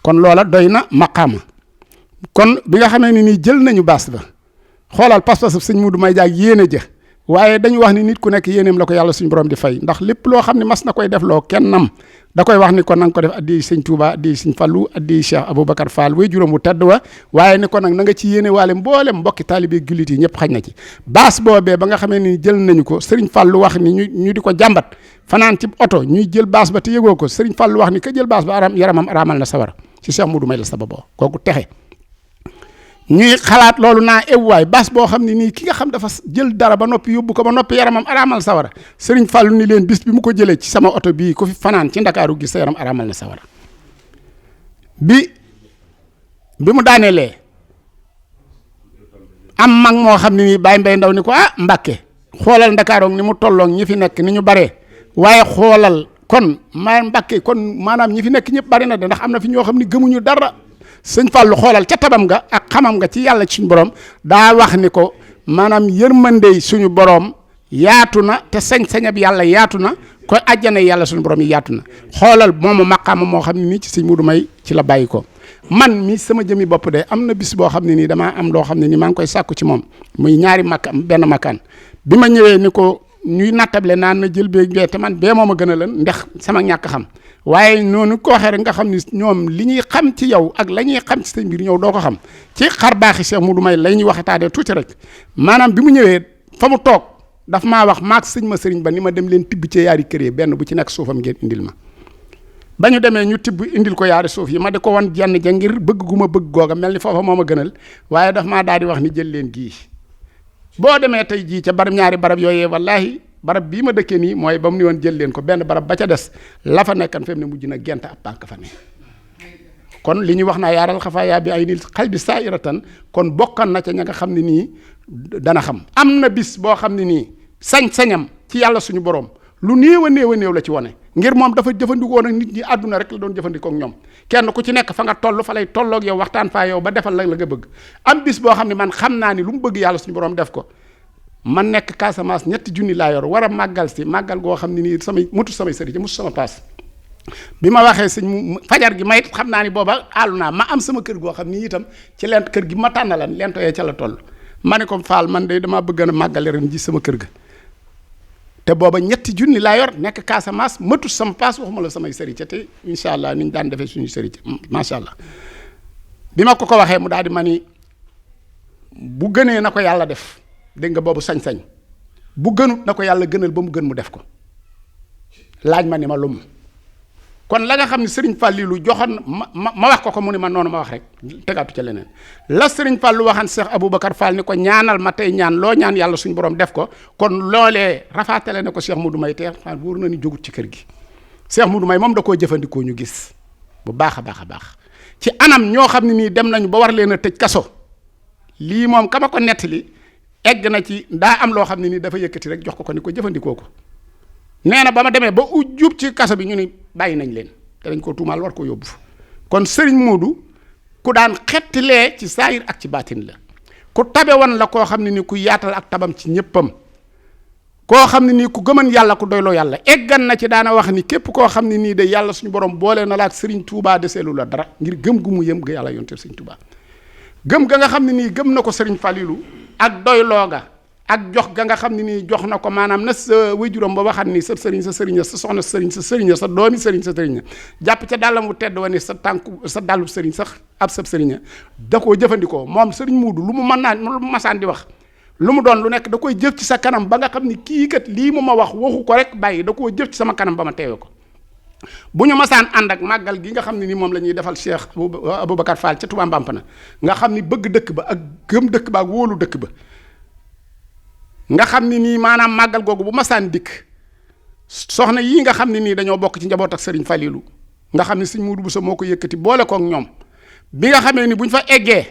kon loola doy na maqaama kon bi nga xamee ni nii jël nañu baas ba xoolal pas-pas sëñ Modou May jaag yéene ja waaye dañu wax ni nit ku nekk yéeneem la ko yàlla suñu borom di fay ndax lépp loo xam ne mas na koy def loo kennam da koy wax ni ko nanga ko def addi sëñ Touba addi sëñ Fallou addi Cheikh Aboubacar Fall way juróom wu tedd wa waaye ni ko nag na nga ci yéene waale mboolem mbokki taalibe jullit yi ñëpp xaj na ci baas boobee ba nga xamee ni jël nañu ko Serigne Fallou wax ni ñu di ko jàmbat fanaan ci oto ñuy jël baas ba te yëgoo ko Serigne Fallou wax ni ka jël baas ba yaramam araamal na sawara ci Cheikh Modou May la sababoo kooku texe ñuy xalaat loolu naa ewwaay baas boo xam ne nii ki nga xam dafa jël dara ba noppi yóbbu ko ba noppi yaramam araamal sawara Serigne Fallou ni leen bis bi mu ko jëlee ci sama oto bii ku fi fanaan ci Ndakaaru gi sa yaram araamal na sawara bi mu daaneelee am mag moo xam ne nii Baye Mbay Ndaw ni ko Mbàkke xoolal Ndakaaru ni mu tolloog ñi fi nekk ni ñu baree waaye xoolal kon Mbàkke kon maanaam ñi fi nekk ñëpp bari na de ndax am na fi ñoo xam ne gëmuñu dara sëñ Fallou xoolal ca tabam nga ak xamam nga ci yàlla ci suñu borom daa wax ni ko maanaam yërmandey suñu borom yaatu na te sañ-sañab yàlla yaatu na koy àjjana yàlla suñu borom yi yaatu na xoolal moomu maqaama moo xam ne nii ci sëñ Modou May ci la bàyyi ko man mi sama jëmi bopp de am na bis boo xam ne nii damaa am loo xam ne nii maa ngi koy sàkku ci moom muy ñaari benn makkaan bi ma ñëwee ni ko ñuy nattable naan na jël bee te man bee moom a gën a leen ndax sama ñàkk xam waaye noonu ko waxee rek nga xam ni ñoom li ñuy xam ci yow ak la ñuy xam ci sa mbir ñëw doo ko xam ci xar baaxi Cheikh Modou May lay ñuy waxataanee tuuti rek maanaam bi mu ñëwee fa mu toog daf maa wax maak sëñ ma sëriñ ba ni ma dem leen tibb ci yaari kër yi benn bu ci nekk suufam ngeen indil ma ba ñu demee ñu tibb indil ko yaari suuf yi ma di ko wan jenn ja ngir bëgg gu ma bëgg googa mel ni foofa moo ma gënal waaye daf maa daal di wax ni jël leen gii boo demee tey jii ca barab ñaari barab yooyee wallaahi barab bii ma dëkkee nii mooy ba mu ni woon jël leen ko benn barab ba ca des la fa nekkan fem ne mujj na gent ab pànk fa ne kon li ñuy wax naa yaaral xafaaya bi ay nil xal bi saa iratan kon bokkan na ca ña nga xam ne nii dana xam am na bis boo xam ne nii sañ-sañam ci yàlla suñu borom lu néew a néew la ci wane ngir moom dafa jëfandikoo nag nit ñi àdduna rek la doon jëfandikoo ak ñoom kenn ku ci nekk fa nga toll fa lay tolloog yow waxtaan faa yow ba defal la nga bëgg am bis boo xam ne man xam naa ni lu mu bëgg yàlla suñu borom def ko man nekk Casamance 3 junni laa yor war a màggal si màggal goo xam ne nii mutu samay sëriñ mutu sama paas bi ma waxee sëñ mu fajar gi may xam naa ni booba àllu naa ma am sama kër goo xam ni itam ci lent kër gi ma tànnalan lento yee ca la toll ma ne ko Fall man de damaa bëgg a màggale ren ji sama kër ga te booba 3 junni laa yor nekk Casamance matut sama paas waxuma la samay sëriñ te incha allah ni ñu daan defee suñu sëriñ macha allah bi ma ko waxee mu daal di ma ni bu gënee na ko yàlla def dégg nga boobu sañ-sañ bu gënut na ko yàlla gënal ba mu gën mu def ko laaj ma ni ma lum kon la nga xam ne Serigne Fallilou joxoon ma wax ko mu ni ma noonu ma wax rek tegaatu ca leneen la Serigne Fallou waxaan Cheikh Aboubacar Fall ni ko ñaanal ma tey ñaan loo ñaan yàlla suñu borom def ko kon loolee rafaatale na ko Cheikh Modou May tey xam wóor na ni jógut ci kër gi Cheikh Modou May moom da koo jëfandikoo ñu gis bu baax a baax a baax ci anam ñoo xam ne nii dem nañu ba war leen a tëj kaso lii moom kama ko nettali egg na ci daa am loo xam ne nii dafa yëkkati rek jox ko ni ko jëfandikoo ko nee na ba ma demee ba ujjub ci kaso bi ñu ni bàyyi nañ leen te dañ ko tuumaal war ko yóbbu kon Serigne Modou ku daan xettilee ci saayir ak ci baatin la ku tabe woon la koo xam ne ni ku yaatal ak tabam ci ñëppam koo xam ne nii ku gëman yàlla ku doyloo yàlla eggan na ci daana wax ni képp koo xam ne nii de yàlla suñu borom boole na la ak Serigne Touba deseelu la dara ngir gëm gu mu yëm ga yàlla yonte Serigne Touba gëm ga nga xam ne nii gëm na ko Serigne Fallilou ak doyloo ga ak jox ga nga xam ne nii jox na ko maanaam na sa waajuram ba waxat ni sa sëriñ sa soxna sa sëriñ sa doomi sëriñ sa sëriñ jàpp ca dàllam wu tedd wa ni sa tànku sa dàllu sëriñ sax ab sab sëriñ da koo jëfandikoo moom Serigne Modou lu mu masaan di wax lu mu doon lu nekk da koy jëf ci sa kanam ba nga xam ni kii kat lii mu ma wax waxu ko rek bàyyi da koo jëf ci sama kanam ba ma teewe ko bu ñu masaan ànd ak màggal gi nga xam ne ni moom la ñuy defal Cheikh Aboubacar Fall ca Touba Mbampana nga xam ni bëgg dëkk ba ak gëm dëkk ba ak wóolu dëkk ba nga xam ne nii maanaam màggal googu bu masaan dikk soxna yii nga xam ne nii dañoo bokk ci njaboot ak Serigne Fallilou nga xam ne Serigne Modou Bousso moo ko yëkkati boole kook ñoom bi nga xamee ni bu ñu fa eggee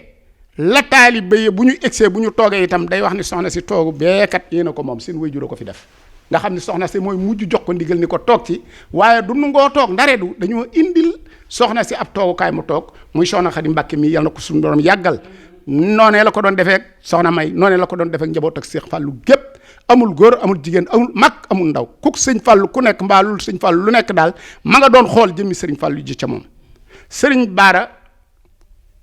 la taalibe yi bu ñu egsee bu ñu toogee itam day wax ni soxna si toogu beekat yéen a ko moom seen waajur a ko fi def nga xam ne soxna si mooy mujj jox ko ndigal ni ko toog ci waaye du nu ngoo toog ndare du dañoo indil soxna si ab toogukaay mu toog muy soxna Xadi Mbàkke mi yal na ko suñu doon yàggal noonee la ko doon defee soxna May noonee la ko doon defee njaboot ak Cheikh Fallou gépp amul góor amul jigéen amul mag amul ndaw kuk sëñ Fallou ku nekk mbaalul sëñ Fallou lu nekk daal ma nga doon xool jëmmi Serigne Fallou ji ca moom Serigne Bara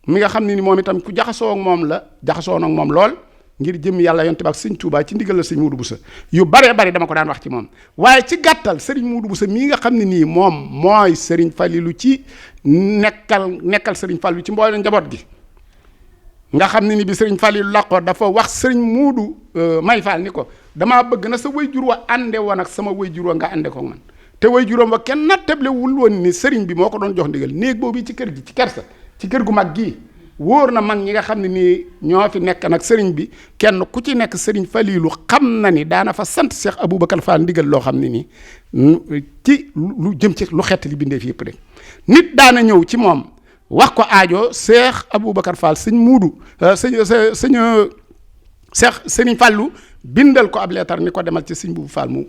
mi nga xam ne ni moom itam ku jaxasoo ak moom la jaxasoo nag moom lool ngir jëmmi yàlla yonte ba ak sëñ Touba ci ndigal la sëñ Modou Bousso yu baree bari dama ko daan wax ci moom waaye ci gàttal Serigne Modou Bousso mii nga xam ne nii moom mooy Serigne Fallilou ci nekkal Serigne Fallou ci mboolem njaboot gi nga xam ne ni bi Serigne Fallilou làqoo dafa wax Serigne Modou May Fall ni ko damaa bëgg na sa waajur wa ànde woon ak sama waajur wa nga ànde ko man te waajuram wa kenn nattable wul woon ni Serigne bi moo ko doon jox ndigal néeg boobu ci kër gi ci kersa ci kër gu mag gii wóor na mag ñi nga xam ne nii ñoo fi nekk nag Serigne bi kenn ku ci nekk Serigne Fallilou xam na ni daana fa sant Cheikh Aboubacar Fall ndigal loo xam ne nii ci lu jëm ci lu xett li bindee fi yëpp rek nit daana ñëw ci moom wax ko aajo Cheikh Aboubacar Fall sëñ Modou Serigne Fallou bindal ko ab leetar ni ko demal ci sëñ Boubou Fall mu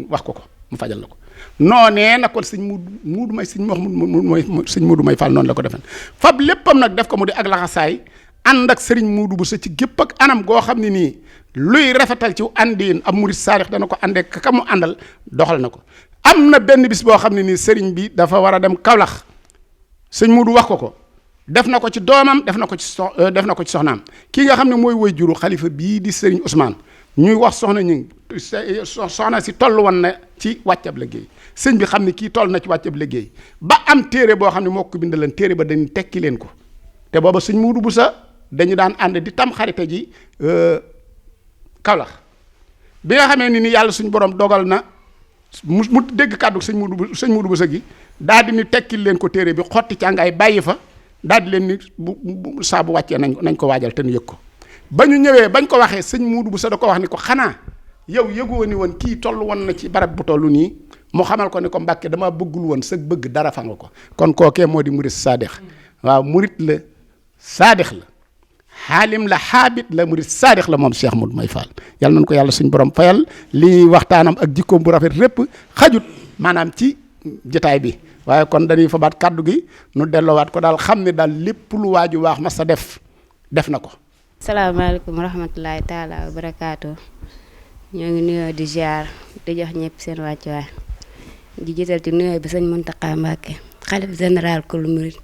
wax ko mu fajal la ko noonee na ko sëñ Modou may sëñ Modou may Fall noonu la ko defen fab léppam nag def ko mu di ak laxasaay ànd ak Serigne Modou Bousso ci gépp ak anam goo xam ne nii luy rafetal ci àndiin ab murid saarix dana ko àndee ka mu àndal doxal na ko am na benn bis boo xam ne nii Serigne bi dafa war a dem Kaolack sëñ Modou wax ko def na ko ci doomam def na ko ci soxnaam kii nga xam ne mooy waajuru xalifa bii di Serigne Ousmane ñuy wax soxna si toll woon na ci wàccab liggéey sëñ bi xam ne kii toll na ci wàccab liggéey ba am téere boo xam ne moo ko bindaleen téere ba dañu tekki leen ko te booba sëñ Modou Bousso dañu daan ànd di tam xarite ji Kaolack bi nga xamee ni yàlla suñu borom dogal na mu dégg kàddu sëñ Modou Bousso gi daal di ni tekkil leen ko téere bi xotti càngaay bàyyi fa daal di leen ni bu saa bu wàccee nañ ko waajal te nu yëg ko. ba ñu ñëwee bañ ko waxee sëñ Muudu bu sa da ko wax ni ko xanaa yow yëgoo ni woon kii toll woon na ci barab bu toll nii mu xamal ko ni ko Mbàkke dama bëggul woon sa bëgg dara fa nga ko kon kookee moo di murit saadix waaw murit la saadix la xaalim la xaabit la murit saadix la moom Cheikh Modou May Fall yal nañ ko yàlla suñ borom fayal lii waxtaanam ak jikkoom bu rafet répp xajut maanaam ci jotaay bi waaye kon dañuy fabaat kàddu gi nu delloowaat ko daal xam ne daal lépp lu waaju waax ma sa def na ko. salaamaaleykum wa rahmatulahi taala wa barakaatu ñoo ngi nuyoo di ziar di jox ñëpp seen wàccuwaay di jiital ci nuyoo bi sëñ Muntaxa Mbàkke xalif général kulu murit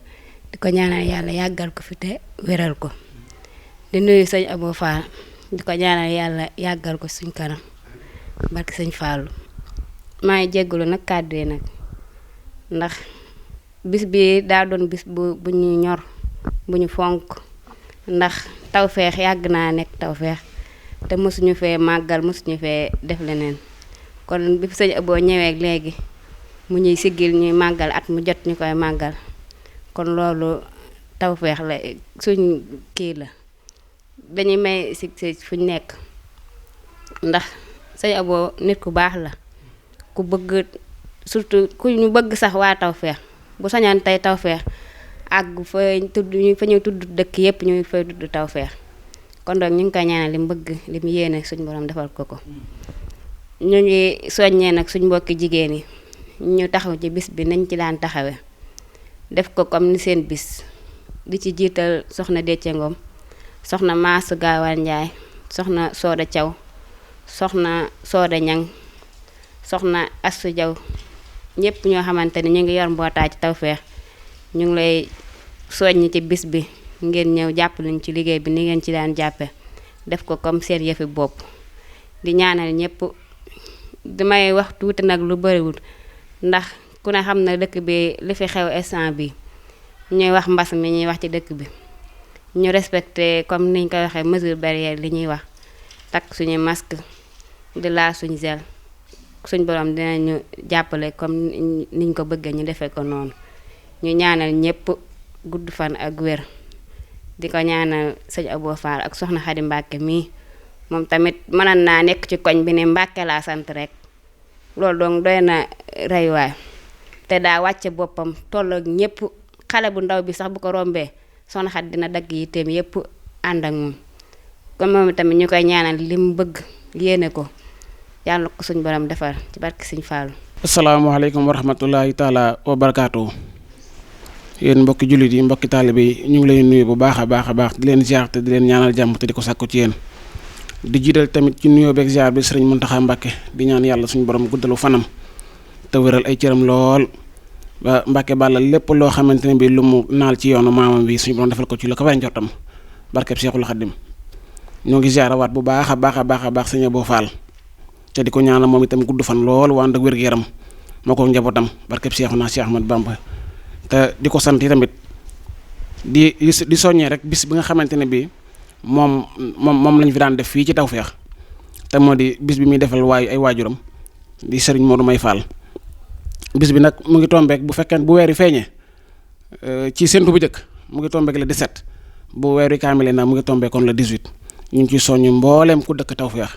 di ko ñaanal yàlla yàggal ko fi te wéral ko di nuyu sëñ Abo Fall di ko ñaanal yàlla yàggal ko suñ kanam barki sëñ Fallu maa ngi jégalu nag kàddu yi nag ndax bis bi daa doon bis bu ñu ñor bu ñu fonk ndax tawfeex yàgg naa nekk tawfeex te mësuñu fee màggal mësuñu fee def leneen kon bi fi sëñ Abo ñëwee léegi mu ñuy siggil ñuy màggal at mu jot ñu koy màggal kon loolu tawfeex la suñ kii la dañuy may si fuñ nekk ndax sëñ Abo nit ku baax la ku bëgg surtout ku ñu bëgg sax waa tawfeex bu sañoon tey tawfeex àgg fa ñuy tudd dëkk yépp ñuy fay tudd tawfeex kon donc ñu ngi koy ñaanal li mu bëgg li mu yéene suñ borom defal ko ñu ngi soññee nag suñ mbokki jigéen yi ñu taxaw ci bis bi nañ ci daan taxawe def ko comme ni seen bis di ci jiital soxna Déthié Ngom soxna Maasu Gaawaan Njaay soxna Sooda Thiaw soxna Sooda Ñang soxna Astu Jaw ñëpp ñoo xamante ni ñu ngi yor mbootaay ci tawfeex ñu ngi lay soññ ci bis bi ngeen ñëw jàppale ñu ci liggéey bi ni ngeen ci daan jàppe def ko comme seen yëfi bopp di ñaanal ñëpp damay wax tuuti nag lu bariwul ndax ku ne xam na dëkk bi li fi xew instant bi ñuy wax mbas mi ñuy wax ci dëkk bi ñu respecté comme niñ koy waxee mesure barrière li ñuy wax takk suñu masque di laal suñu gel suñ borom dinañu jàppale comme niñ ko bëggee ñu defee ko noonu ñu ñaanal ñëpp gudd fan ak wér di ko ñaanal sëñ Abo Fall ak soxna Xadi Mbàkke mii moom tamit mënoon naa nekk ci koñ bi ne Mbàkke laa sant rek loolu donc doy na reywaay te daa wàcce boppam toll ak ñëpp xale bu ndaw bi sax bu ko rombee soxna Xadi dina dagg yitteem yëpp ànd ak moom comme moom tamit ñu koy ñaanal li mu bëgg yéene ko yàlla ko suñ borom defar ci barke Sëñ Fallu. asalaamaaleykum wa rahmatulahi taala wa barakaatu. yéen mbokki jullit yi mbokki taalibe yi ñu ngi leen nuyu bu baax a baax di leen ziar te di leen ñaanal jàmm te di ko sàkku ci yéen di jiital tamit ci nuyoo beeg ziar bi sëriñ Muntaxa Mbàkke di ñaan yàlla suñu borom guddalu fanam te wéral ay cëram lool ba Mbàkke bàlla lépp loo xamante ne bi lu mu naal ci yoonu maamam bi suñu borom defal ko ci lu ko fay njortam barkeb Seexul Xaddim ñoo ngi ziarawaat bu baax a baax sëñ Abo Fall te di ko ñaanal moom itam gudd fan lool waa ànd ak wér-gu-yaram moo ko njabootam barkeb Seexuna Seex Ahmad Bamba te di ko sant yi tamit di soññee rek bis bi nga xamante ne bii moom lañu fi daan def fii ci Tawfeex te moo di bis bi muy defal ay waajuram di Serigne Modou May Fall bis bi nag mu ngi tombeek bu fekkee bu weeri feeñee ci séntu bu njëkk mu ngi tombeek le 17 bu weeri kaamile na mu ngi tombeek kon le 18 ñu ngi ciy soññ mbooleem ku dëkk Tawfeex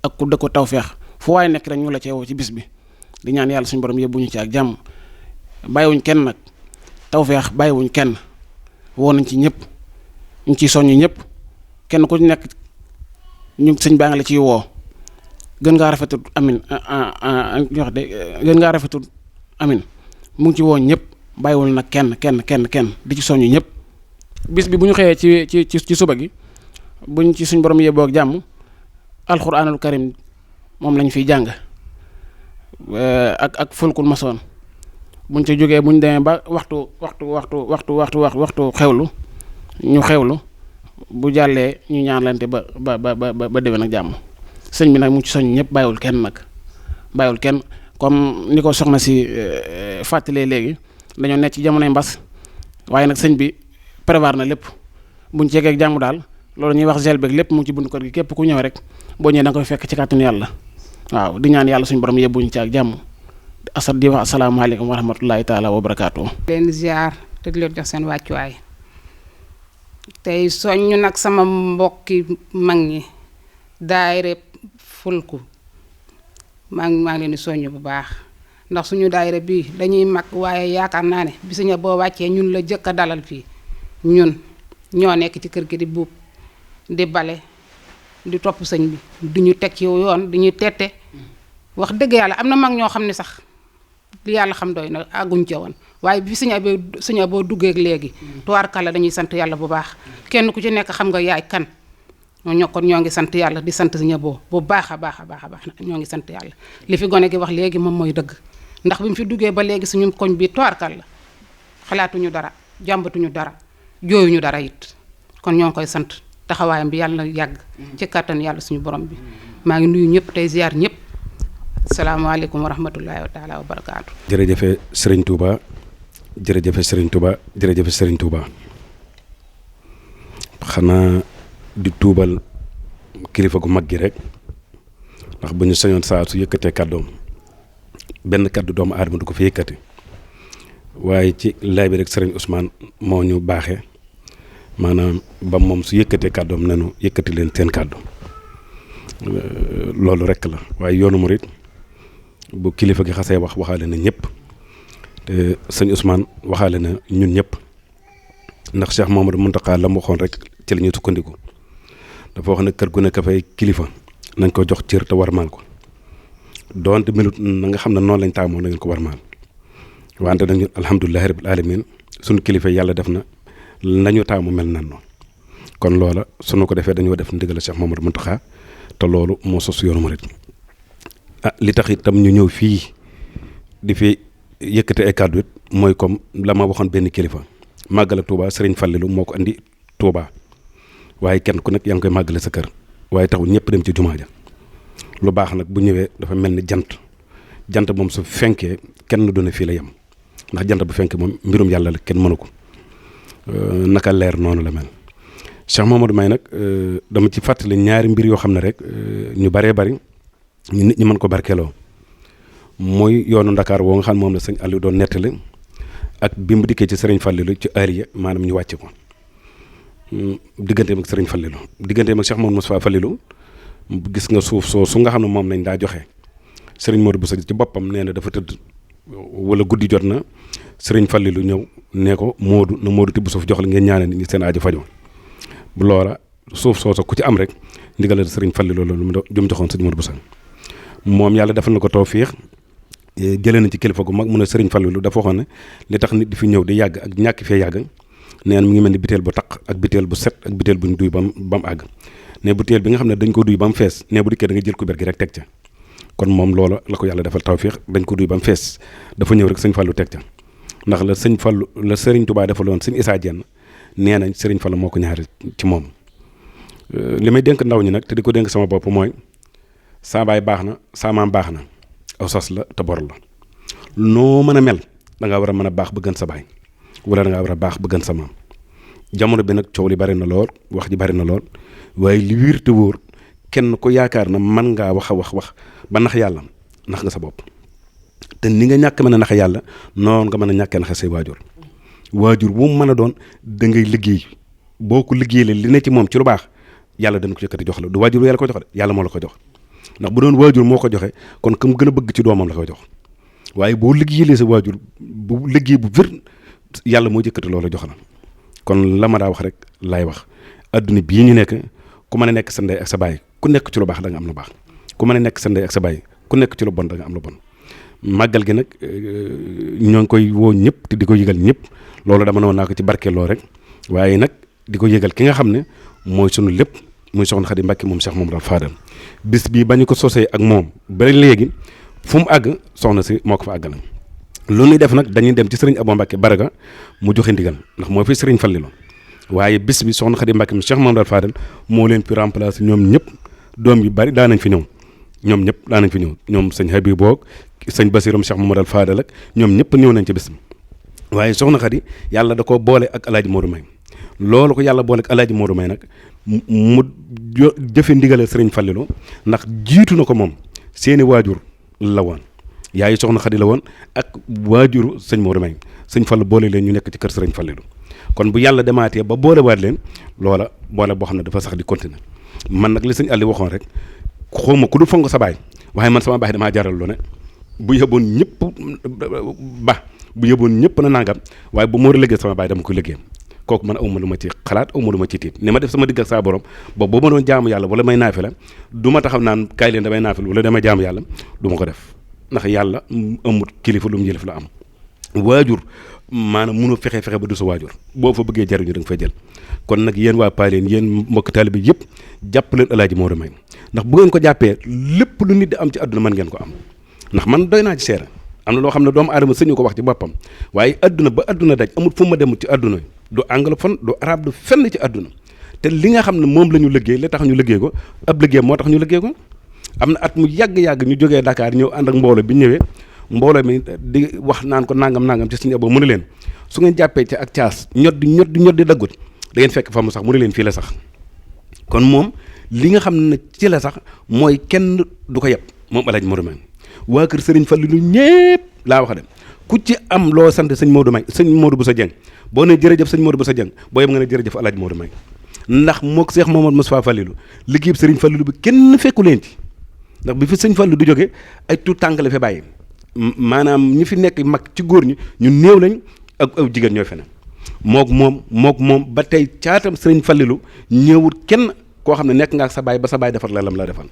ak ku dëkku Tawfeex fu waaye nekk rek ñu la ceewoo ci bis bi di ñaan yàlla suñu borom yóbbuñu ci ak jàmm bàyyiwuñ kenn nag Tawfeex bàyyiwuñ kenn woo nañ ci ñëpp ñu ngi ciy soññ ñëpp kenn ku nekk ñu sëñ baa ngi la ciy woo gën ngaa rafetul amin wax de gën ngaa rafetul amin mu ngi ci woo ñëpp bàyyiwul nag kenn di ci soññ ñëpp bis bi bu ñu xëyee ci suba gi buñ ci suñ borom yóbboo ak jàmm alxuraanul karim moom lañ fiy jàng ak fulkul masoon buñ ci jógee buñ demee ba waxtu xewlu ñu xewlu bu jàllee ñu ñaanlante ba déwén ak jàmm sëñ bi nag mu ci soñ ñëpp bàyyiwul kenn comme ni ko soxna si fàttalee léegi dañoo nekk ci jamonoy mbas waaye nag sëñ bi prévoir na lépp buñ ci yeggee jàmm daal loolu ñuy wax gel beeg lépp mu ngi ci buntu kër gi képp ku ñëw rek boo ñëwee da nga koy fekk ci kàttanu yàlla waaw di ñaan yàlla suñu borom yebbuñ ci ak jàmm di wax asalaamaaleykum wa rahmatullahi taala wa barakaatu. leen ziar te di leen jox seen wàccuwaay tey soññ nag sama mbokki mag ñi daayira fulku maa ngi leen di soññ bu baax ndax suñu daayira bii dañuy mag waaye yaakaar naa ne bisuñu boo wàccee ñun la jëkk a dalal fii ñun ñoo nekk ci kër gi di buub di bale di topp sëñ bi di ñu teg ci yoon di ñu tette wax dëgg yàlla am na mag ñoo xam ne sax li yàlla xam doy na àgguñ ca woon waaye bi suñu boo duggee léegi tubaarkàlla dañuy sant yàlla bu baax kenn ku ci nekk xam nga yaay kan kon ñoo ngi sant yàlla di sant suñu boo bu baax a baax ñoo ngi sant yàlla li fi gone gi wax léegi moom mooy dëgg ndax bi mu fi duggee ba léegi suñu koñ bi tubaarkàlla xalaatuñu dara jàmbatuñu dara jooyuñu dara it kon ñoo ngi koy sant taxawaayam bi yàlla na yàgg ci kàttan yàlla suñu borom bi maa ngi nuyu ñëpp tey ziar ñëpp salaamaaleykum wa rahmatullahi wa taala wa barakaatu. jërëjëfe Serigne Touba jërëjëfe Serigne Touba jërëjëfe Serigne Touba xanaa di tuubal kilifa gu mag gi rek ndax bu ñu sañoon saa su yëkkatee kàddoom benn kàddu doomu aadama du ko fi yëkkati waaye ci lay bi rek Serigne Ousmane moo ñu baaxee maanaam ba moom su yëkkatee kàddoom nanu yëkkati leen seen kàddu loolu rek la waaye yoonu murit bu kilifa gi xasee waxaale na ñëpp te sëñ Ousmane waxaale na ñun ñëpp ndax Cheikh Mouhamadou Mountakha la mu waxoon rek ci la ñuy sukkandiku dafa wax ne kër gu nekk fay kilifa nañ ko jox cër te warmaal ko doonte melut na nga xam ne noonu lañ taamoo na ngeen ko warmaal wante nag ñun alhamdulilahi rabil alamin suñu kilifa yàlla def na nañu taamu mel nan noonu kon loola suñu ko defee dañoo def ndigal Cheikh Mouhamadou Mountakha te loolu moo sos yoonu murit li tax itam ñu ñëw fii di fi yëkkate ay kàddu it mooy comme la ma waxoon benn kilifa màggale Touba Serigne Fallilou moo ko andi Touba waaye kenn ku nekk yaa ngi koy màggale sa kër waaye taxul ñëpp dem ci jumaa ja lu baax nag bu ñëwee dafa mel ni jant moom su fenkee kenn du ne fii la yem ndax jant bu fenkee moom mbirum yàlla la kenn mënu ko naka leer noonu la mel Cheikh Mamadou May nag dama ci fàttali ñaari mbir yoo xam ne rek ñu baree bari ñu nit ñi mën ko barkeeloo mooy yoonu Ndakaar woo nga xam moom la sëñ Aliou doon nettali ak bi mu dikkee ci Serigne Fallilou ci Aliya maanaam ñu wàcce ko digganteem ak Serigne Fallilou digganteem ak Cheikh Mamadou Moustapha Fallilou gis nga suuf su nga xam ne moom lañ daa joxe Serigne Modou Bousso ci boppam nee na dafa tëdd wala guddi jot na Serigne Fallilou ñëw nee ko Modou tibb suuf jox la ngeen ñaanal nit ñi seen aajo fajo bu loola suuf soosa ku ci am rek ndigalal Serigne Fallilou loolu mu jëm joxoon sëñ Modou Bousso moom yàlla defal na ko tawfiix jëlee na ci kilifa gu mag mu ne Serigne Fallilou dafa waxoon ne li tax nit di fi ñëw di yàgg ak ñàkk fee yàgg nee na mu ngi mel ni biteel bu taq ak biteel bu set ak biteel bu ñu duy ba mu àgg ne biteel bi nga xam ne dañ ko duy ba mu fees ne bu dikkee da nga jël kubéer gi rek teg ca kon moom loola la ko yàlla defal tawfiix dañ ko duy ba mu fees dafa ñëw rek sëñ Fallou teg ca ndax la Serigne Touba defaloon sëñ Issa Diène nee nañ Serigne Fallou moo ko ñaari ci moom li may dénk ndaw ñi nag te di ko dénk sama bopp mooy saa baay baax na saa maam baax na aw sas la te bor la noo mën a mel da ngaa war a mën a baax ba gën sa baay wala da ngaa war a baax ba gën sa maam jamono bi nag coow li bari na lool wax ji bari na lool waaye li wér te wóor kenn ku yaakaar na mën ngaa wax ba nax yàlla nax nga sa bopp te ni nga ñàkk mën a nax yàlla noonu nga mën a ñàkkee nax say waajur bu mu mën a doon da ngay liggéey boo ko liggéeyee li ne ci moom ci lu baax yàlla dana ko yëkkati jox la du waajur yàlla ko jox de yàlla moo la ko jox ndax bu doon waajur moo ko joxe kon kam gën a bëgg ci doomam la koy jox waaye boo liggéeyee sa waajur bu liggéey bu wér yàlla moo yëkkati loola jox la kon la ma daa wax rek laay wax adduna bii ñu nekk ku mën a nekk sa ndey ak sa baay ku nekk ci lu baax da nga am lu baax ku mën a nekk sa ndey ak sa baay ku nekk ci lu bon da nga am lu bon màggal gi nag ñoo ngi koy woo ñëpp te di ko yëgal ñëpp loolu dama noon naa ko ci barkeeloo rek waaye nag di ko yëgal ki nga xam ne mooy sunu lépp muy soxna Xadi Mbàkke moom Cheikh Mamadou Fadal bis bii ba ñu ko sosee ak moom ba léegi fu mu àgg soxna si moo ko fa àggal lu ñuy def nag dañuy dem ci sëriñ Abo Mbàkke Baraga mu joxe ndigal ndax moo fi sëriñ Fallilou waaye bis bi soxna Xadi Mbàkke moom Cheikh Mamadou Fadal moo leen fi remplacer ñoom ñëpp doom yu bari daanañ fi ñëw ñoom sëñ Habib boog sëñ Basirum Cheikh Mamadou Fadal ak ñoom ñëpp ñëw nañ ci bis bi waaye soxna Xadi yàlla da ko boole ak Alaaji Modou May loolu ko yàlla boole ak Alaaji Modou May nag mu jëfe ndigale sëriñ Fallilou ndax jiitu na ko moom seeni waajur la woon yaayu soxna Xadi la woon ak waajuru sëñ Modou May sëñ Fallu boole leen ñu nekk ci kër sëriñ Fallilu kon bu yàlla demaatee ba boolewaat leen loola boole boo xam ne dafa sax di continuer man nag li sëñ Aliou waxoon rek xawma ku du fonk sa baay waaye man sama baay damaa jaral lu ne bu yëboon ñëpp bu yëboon ñëpp na nangam waaye bu ma war a liggéey sama baay dama koy liggéeyam kooku man awma lu ma ci xalaat awma lu ma ci tiit ni ma def sama digg ak saa borom boobu boo ma doon jaamu yàlla wala may naafi la du ma taxaw naan kaay leen damay naafil wala damay jaamu yàlla du ma ko def ndax yàlla amut kilifa lu mu yëlif la am waajur maanaam mënu fexe ba du sa waajur boo fa bëggee jariñu da nga fay jël kon nag yéen waa Paaleen yéen mbokk taalibe yëpp jàpp leen Alaaji Modou May ndax bu ngeen ko jàppee lépp lu nit di am ci àdduna mën ngeen ko am ndax man doy naa ci seera am na loo xam ne doomu aadama sëñu ko wax ci boppam waaye àdduna ba àdduna daj amul fu ma demut ci àdduna du anglophone du arabe du fenn ci àdduna te li nga xam ne moom la ñu liggéey la tax ñu liggéey ko ab liggéey moo tax ñu liggéey ko am na at mu yàgg-yàgg ñu jógee Dakar ñëw ànd ak mbooloo bi ñëwee mbooloo mi di wax naan ko nangam ci suñu abo mu ne leen su ngeen jàppee ci ak caas ñot di daggut da ngeen fekk fa mu sax mu ne leen fii la sax kon moom li nga xam ne ci la sax mooy kenn du ko yeb moom Alaaji Modou May waa kër Serigne Fallilou ñépp laa wax dem ku ci am loo sant sëñ Modou May sëñ Modou Bousso Dieng boo ne jërëjëf sëñ Modou Bousso Dieng boo yem nga ne jërëjëf Alaaji Modou May ndax mook Cheikh Mamadou Moustapha Fallilou liggéeyub Serigne Fallilou bi kenn fekku leen ci ndax bi fi sëñ Fallou du jóge ay tout tànk la fi bàyyi maanaam ñi fi nekk mag ci góor ñi ñu néew lañ ak aw jigéen ñooy fene mook moom ba tey caatam Serigne Fallilou ñëwut kenn koo xam ne nekk nga ak sa baay ba sa baay defar la lam la defal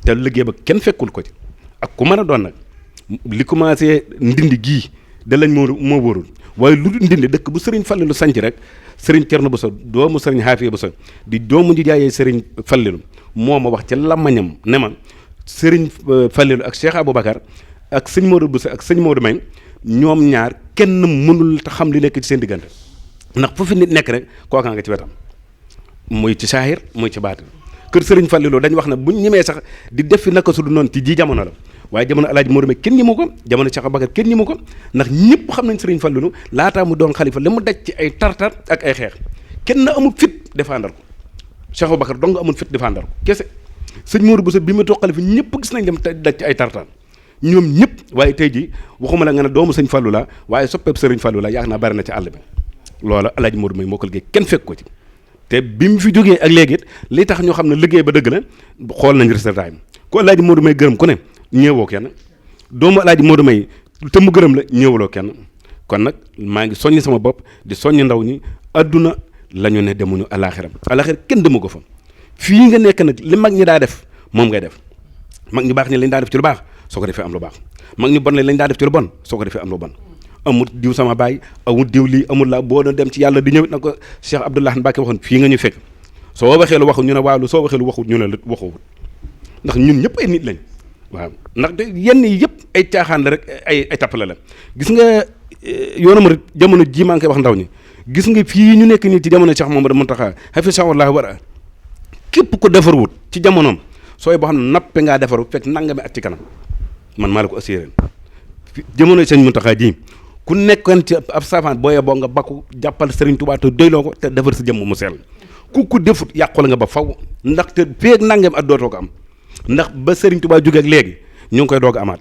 te liggéey ba kenn fekkul ko ci ak ku mën a doon nag li commencé ndindi gii da lañ moo wóorul waaye lu ndindi dëkk bu Serigne Fallilou sanc rek Serigne Thierno Bousso doomu Serigne Xaafiya Bousso di doomu di jaayee Serigne Fallilou moo ma wax ci làmmañam ne ma Serigne Fallilou ak Cheikh Aboubacar ak sëñ Modou Bousso ak sëñ Modou May ñoom ñaar kenn mënul ta xam li nekk ci seen diggante ndax fu fi nit nekk rek kookaa nga ci wetam muy ci saahir muy ci baatin kër Serigne Fallilou dañ wax ne buñ ñemee sax di def fi naka su du noonu ci ji jamono la waaye jamono Alaaji Modou May kenn ñi mu ko jamono Cheikh Aboubacar kenn ñi mu ko ndax ñëpp xam nañ Serigne Fallilou laataa mu doon xalifa la mu daj ci ay tartar ak ay xeex kenn amul fit défendre ko Cheikh Aboubacar dong amul fit défendre ko kese sëñ Modou Bousso bi mu toog xalifa ñëpp gis nañ dem daj ci ay tartar ñoom ñëpp waaye tey jii waxuma la nga ne doomu sëñ Fallou la waaye soppeeb Serigne Fallou la yaakaar naa bari na ci àll bi loola Alaaji Modou May moo ko liggéey kenn fekk ko ci te bi mu fi jógee ak léegi li tax ñoo xam ne liggéey ba dëgg la xool nañ résultat yi ku Alaaji Modou May gërëm ku ne ñëwoo kenn doomu Alaaji Modou May te mu gërëm la ñëwaloo kenn kon nag maa ngi soññ sama bopp di soññ ndaw ñi adduna la ñu ne demuñu alaxira kenn demu ko fa fii nga nekk nag li mag ñi daa def moom ngay def mag ñu baax ñi lañ daa def ci lu baax soo ko defee am lu baax mag ñu bon lañ daa def ci lu bon soo ko defee am lu bon amul diw sama baay amul diw lii amul la boo doon dem ci yàlla di ñëwit na ko Cheikh Abdoulaye Mbacke waxoon fii nga ñu fekk soo waxee lu waxu ñu ne waaw lu soo waxee lu waxut ñu ne la waxuwut ndax ñun ñëpp ay nit lañ waaw ndax yenn yi yëpp ay caaxaan la rek ay tappale la gis nga yoonu murid jamono ji maa ngi koy wax ndaw ñi gis nga fii ñu nekk nii ci jamono Cheikh Mamadou Mountakha hafisahullah wara képp ko defarwut ci jamonoom sooy boo xam ne nappe ngaa defaru fekk nangami at ci kanam man maa la ko assuré jamono sëñ Mountakha ji ku nekkoon ci ab savant booyee boo nga bakku jàppal Serigne Touba te doyloo ko te defar sa jëmm mu sell ku defut yàqu la nga ba faw ndax te feeg nangam at dootoo ko am ndax ba Serigne Touba jóge ak léegi ñu ngi koy doog a amaat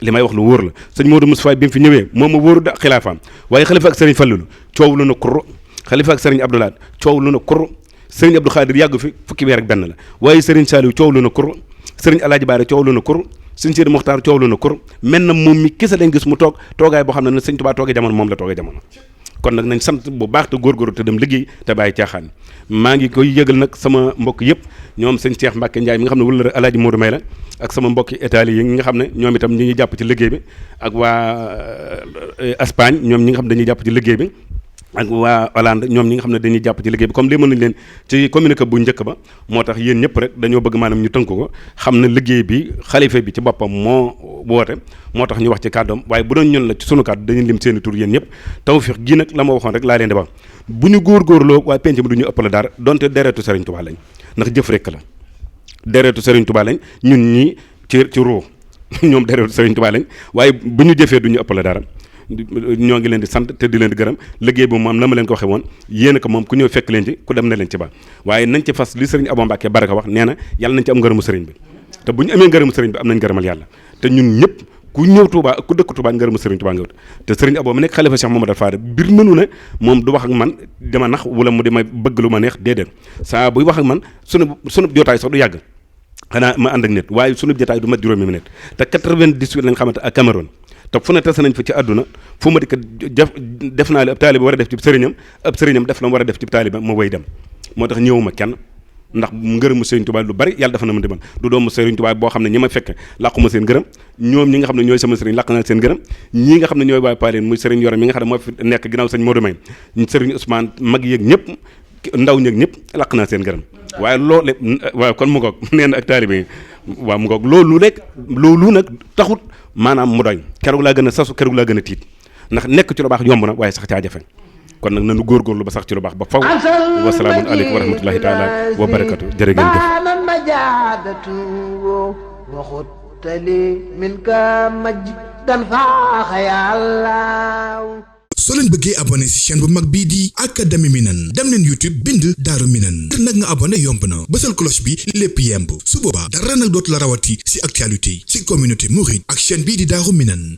li may wax lu wóor la sëñ Modou Moustapha bi mu fi ñëwee moom ma wóoru da xilaafaam waaye xalifa ak Serigne Fallilou coow lu na kurru xalifa ak Serigne Abdoulaye coow lu na kurru Serigne Abdou Khadir yàgg fi fukki weer ak benn la waaye Serigne Saliou coow lu na kurru Serigne Alaaji Baare coow lu na kurru sëñ Sidi Mokhtar coow lu na kur mel na moom mi kese lañ gis mu toog toogaay boo xam ne na sëñ Tuubaa toogee jamono moom la toogee jamono kon nag nañ sant bu baax te góorgóorlu te dem liggéey te bàyyi caaxaan maa ngi koy yëgal nag sama mbokk yëpp ñoom sëñ Cheikh Mbacke Ndiaye mi nga xam ne wala Alaaji Modou May la ak sama mbokki Italie yi nga xam ne ñoom itam ñi ngi jàpp ci liggéey bi ak waa Espagne ñoom ñi nga xam ne dañuy jàpp ci liggéey bi ak waa Hollande ñoom ñi nga xam ne dañuy jàpp ci liggéey bi comme li mën nañ leen ci communiqué bu njëkk ba moo tax yéen ñëpp rek dañoo bëgg maanaam ñu tënk ko xam ne liggéey bi xalifa bi ci boppam moo woote moo tax ñu wax ci kàddoom waaye bu doon ñun la ci sunu kàddu dañuy lim seeni tur yéen ñëpp tawfiix gi nag la ma waxoon rek laa leen di wax bu ñu góorgóorloo waaye penc bi du ñu ëppale dara donte deretu Serigne Touba lañ ndax jëf rek la deretu Serigne Touba lañ ñun ñi ci roo ñoom deretu Serigne Touba lañ waaye bu ñu jëfee du ñu ëppale dara ñoo ngi leen di sant te di leen di gërëm liggéey bi moom la ma leen ko waxee woon yéen ko moom ku ñëw fekk leen ci ku dem na leen ci ba waaye nañ ci fas li Serigne Abo Mbacke Baraka wax nee na yàlla nañ ci am ngërëmu Serigne bi te bu ñu amee ngërëmu Serigne bi am nañ ngërëmal yàlla te ñun ñëpp ku ñëw Touba ku dëkk Touba ngërëmu Serigne Touba nga wut te Serigne Abo ma nekk xalifa Cheikh Mamadou Fadal bir nanu ne moom du wax ak man dama nax wala mu dama bëgg lu ma neex déedéet saa buy wax ak man sunu jotaay sax du yàgg xanaa ma ànd ak nit waaye sunu jotaay du mat juróomi minute te 98 lañ xamante ak Cameroun te fu ne tase nañ fa ci àdduna fu ma dikk def naa li ab taaliba war a def ci sëriñam ab sëriñam def la mu war a def ci taaliba ma way dem moo tax ñëwuma kenn ndax ngërëmu Serigne Touba lu bari yàlla dafa na ma demal du doomu Serigne Touba boo xam ne ñi ma fekk làquma seen ngërëm ñoom ñi nga xam ne ñooy sama sëriñ làq na seen ngërëm ñii nga xam ne ñooy waa Paleen muy Serigne Yoro mi nga xam ne moo fi nekk ginnaaw sëñ Modou May Serigne Ousmane mag yeeg ñëpp ndaw ñeeg ñëpp làq naa seen ngërëm waaye loolu waaw kon mu ngoog nee na ak taalibe yi waaw mu ngoog loolu nag taxut maanaam mu doy keroog laa gën a sasu keroog laa gën a tiit ndax nekk ci lu baax yomb na waaye sax caa jafe kon nag nanu góorgóorlu ba sax ci lu baax ba faw wasalaamun aleykum wa rahmatullahi taala wa barakatu jërë ngeen jëf soo leen bëggee abonné ci chaîne bu mag bii di Académie Minane dem leen YouTube bind Daaru Minane ngir nag nga abonné yomb na bësal cloche bi lépp yemb su boobaa dara nag dootu la rawati ci actualité ci communauté mouride ak chaîne bii di Daaru Minane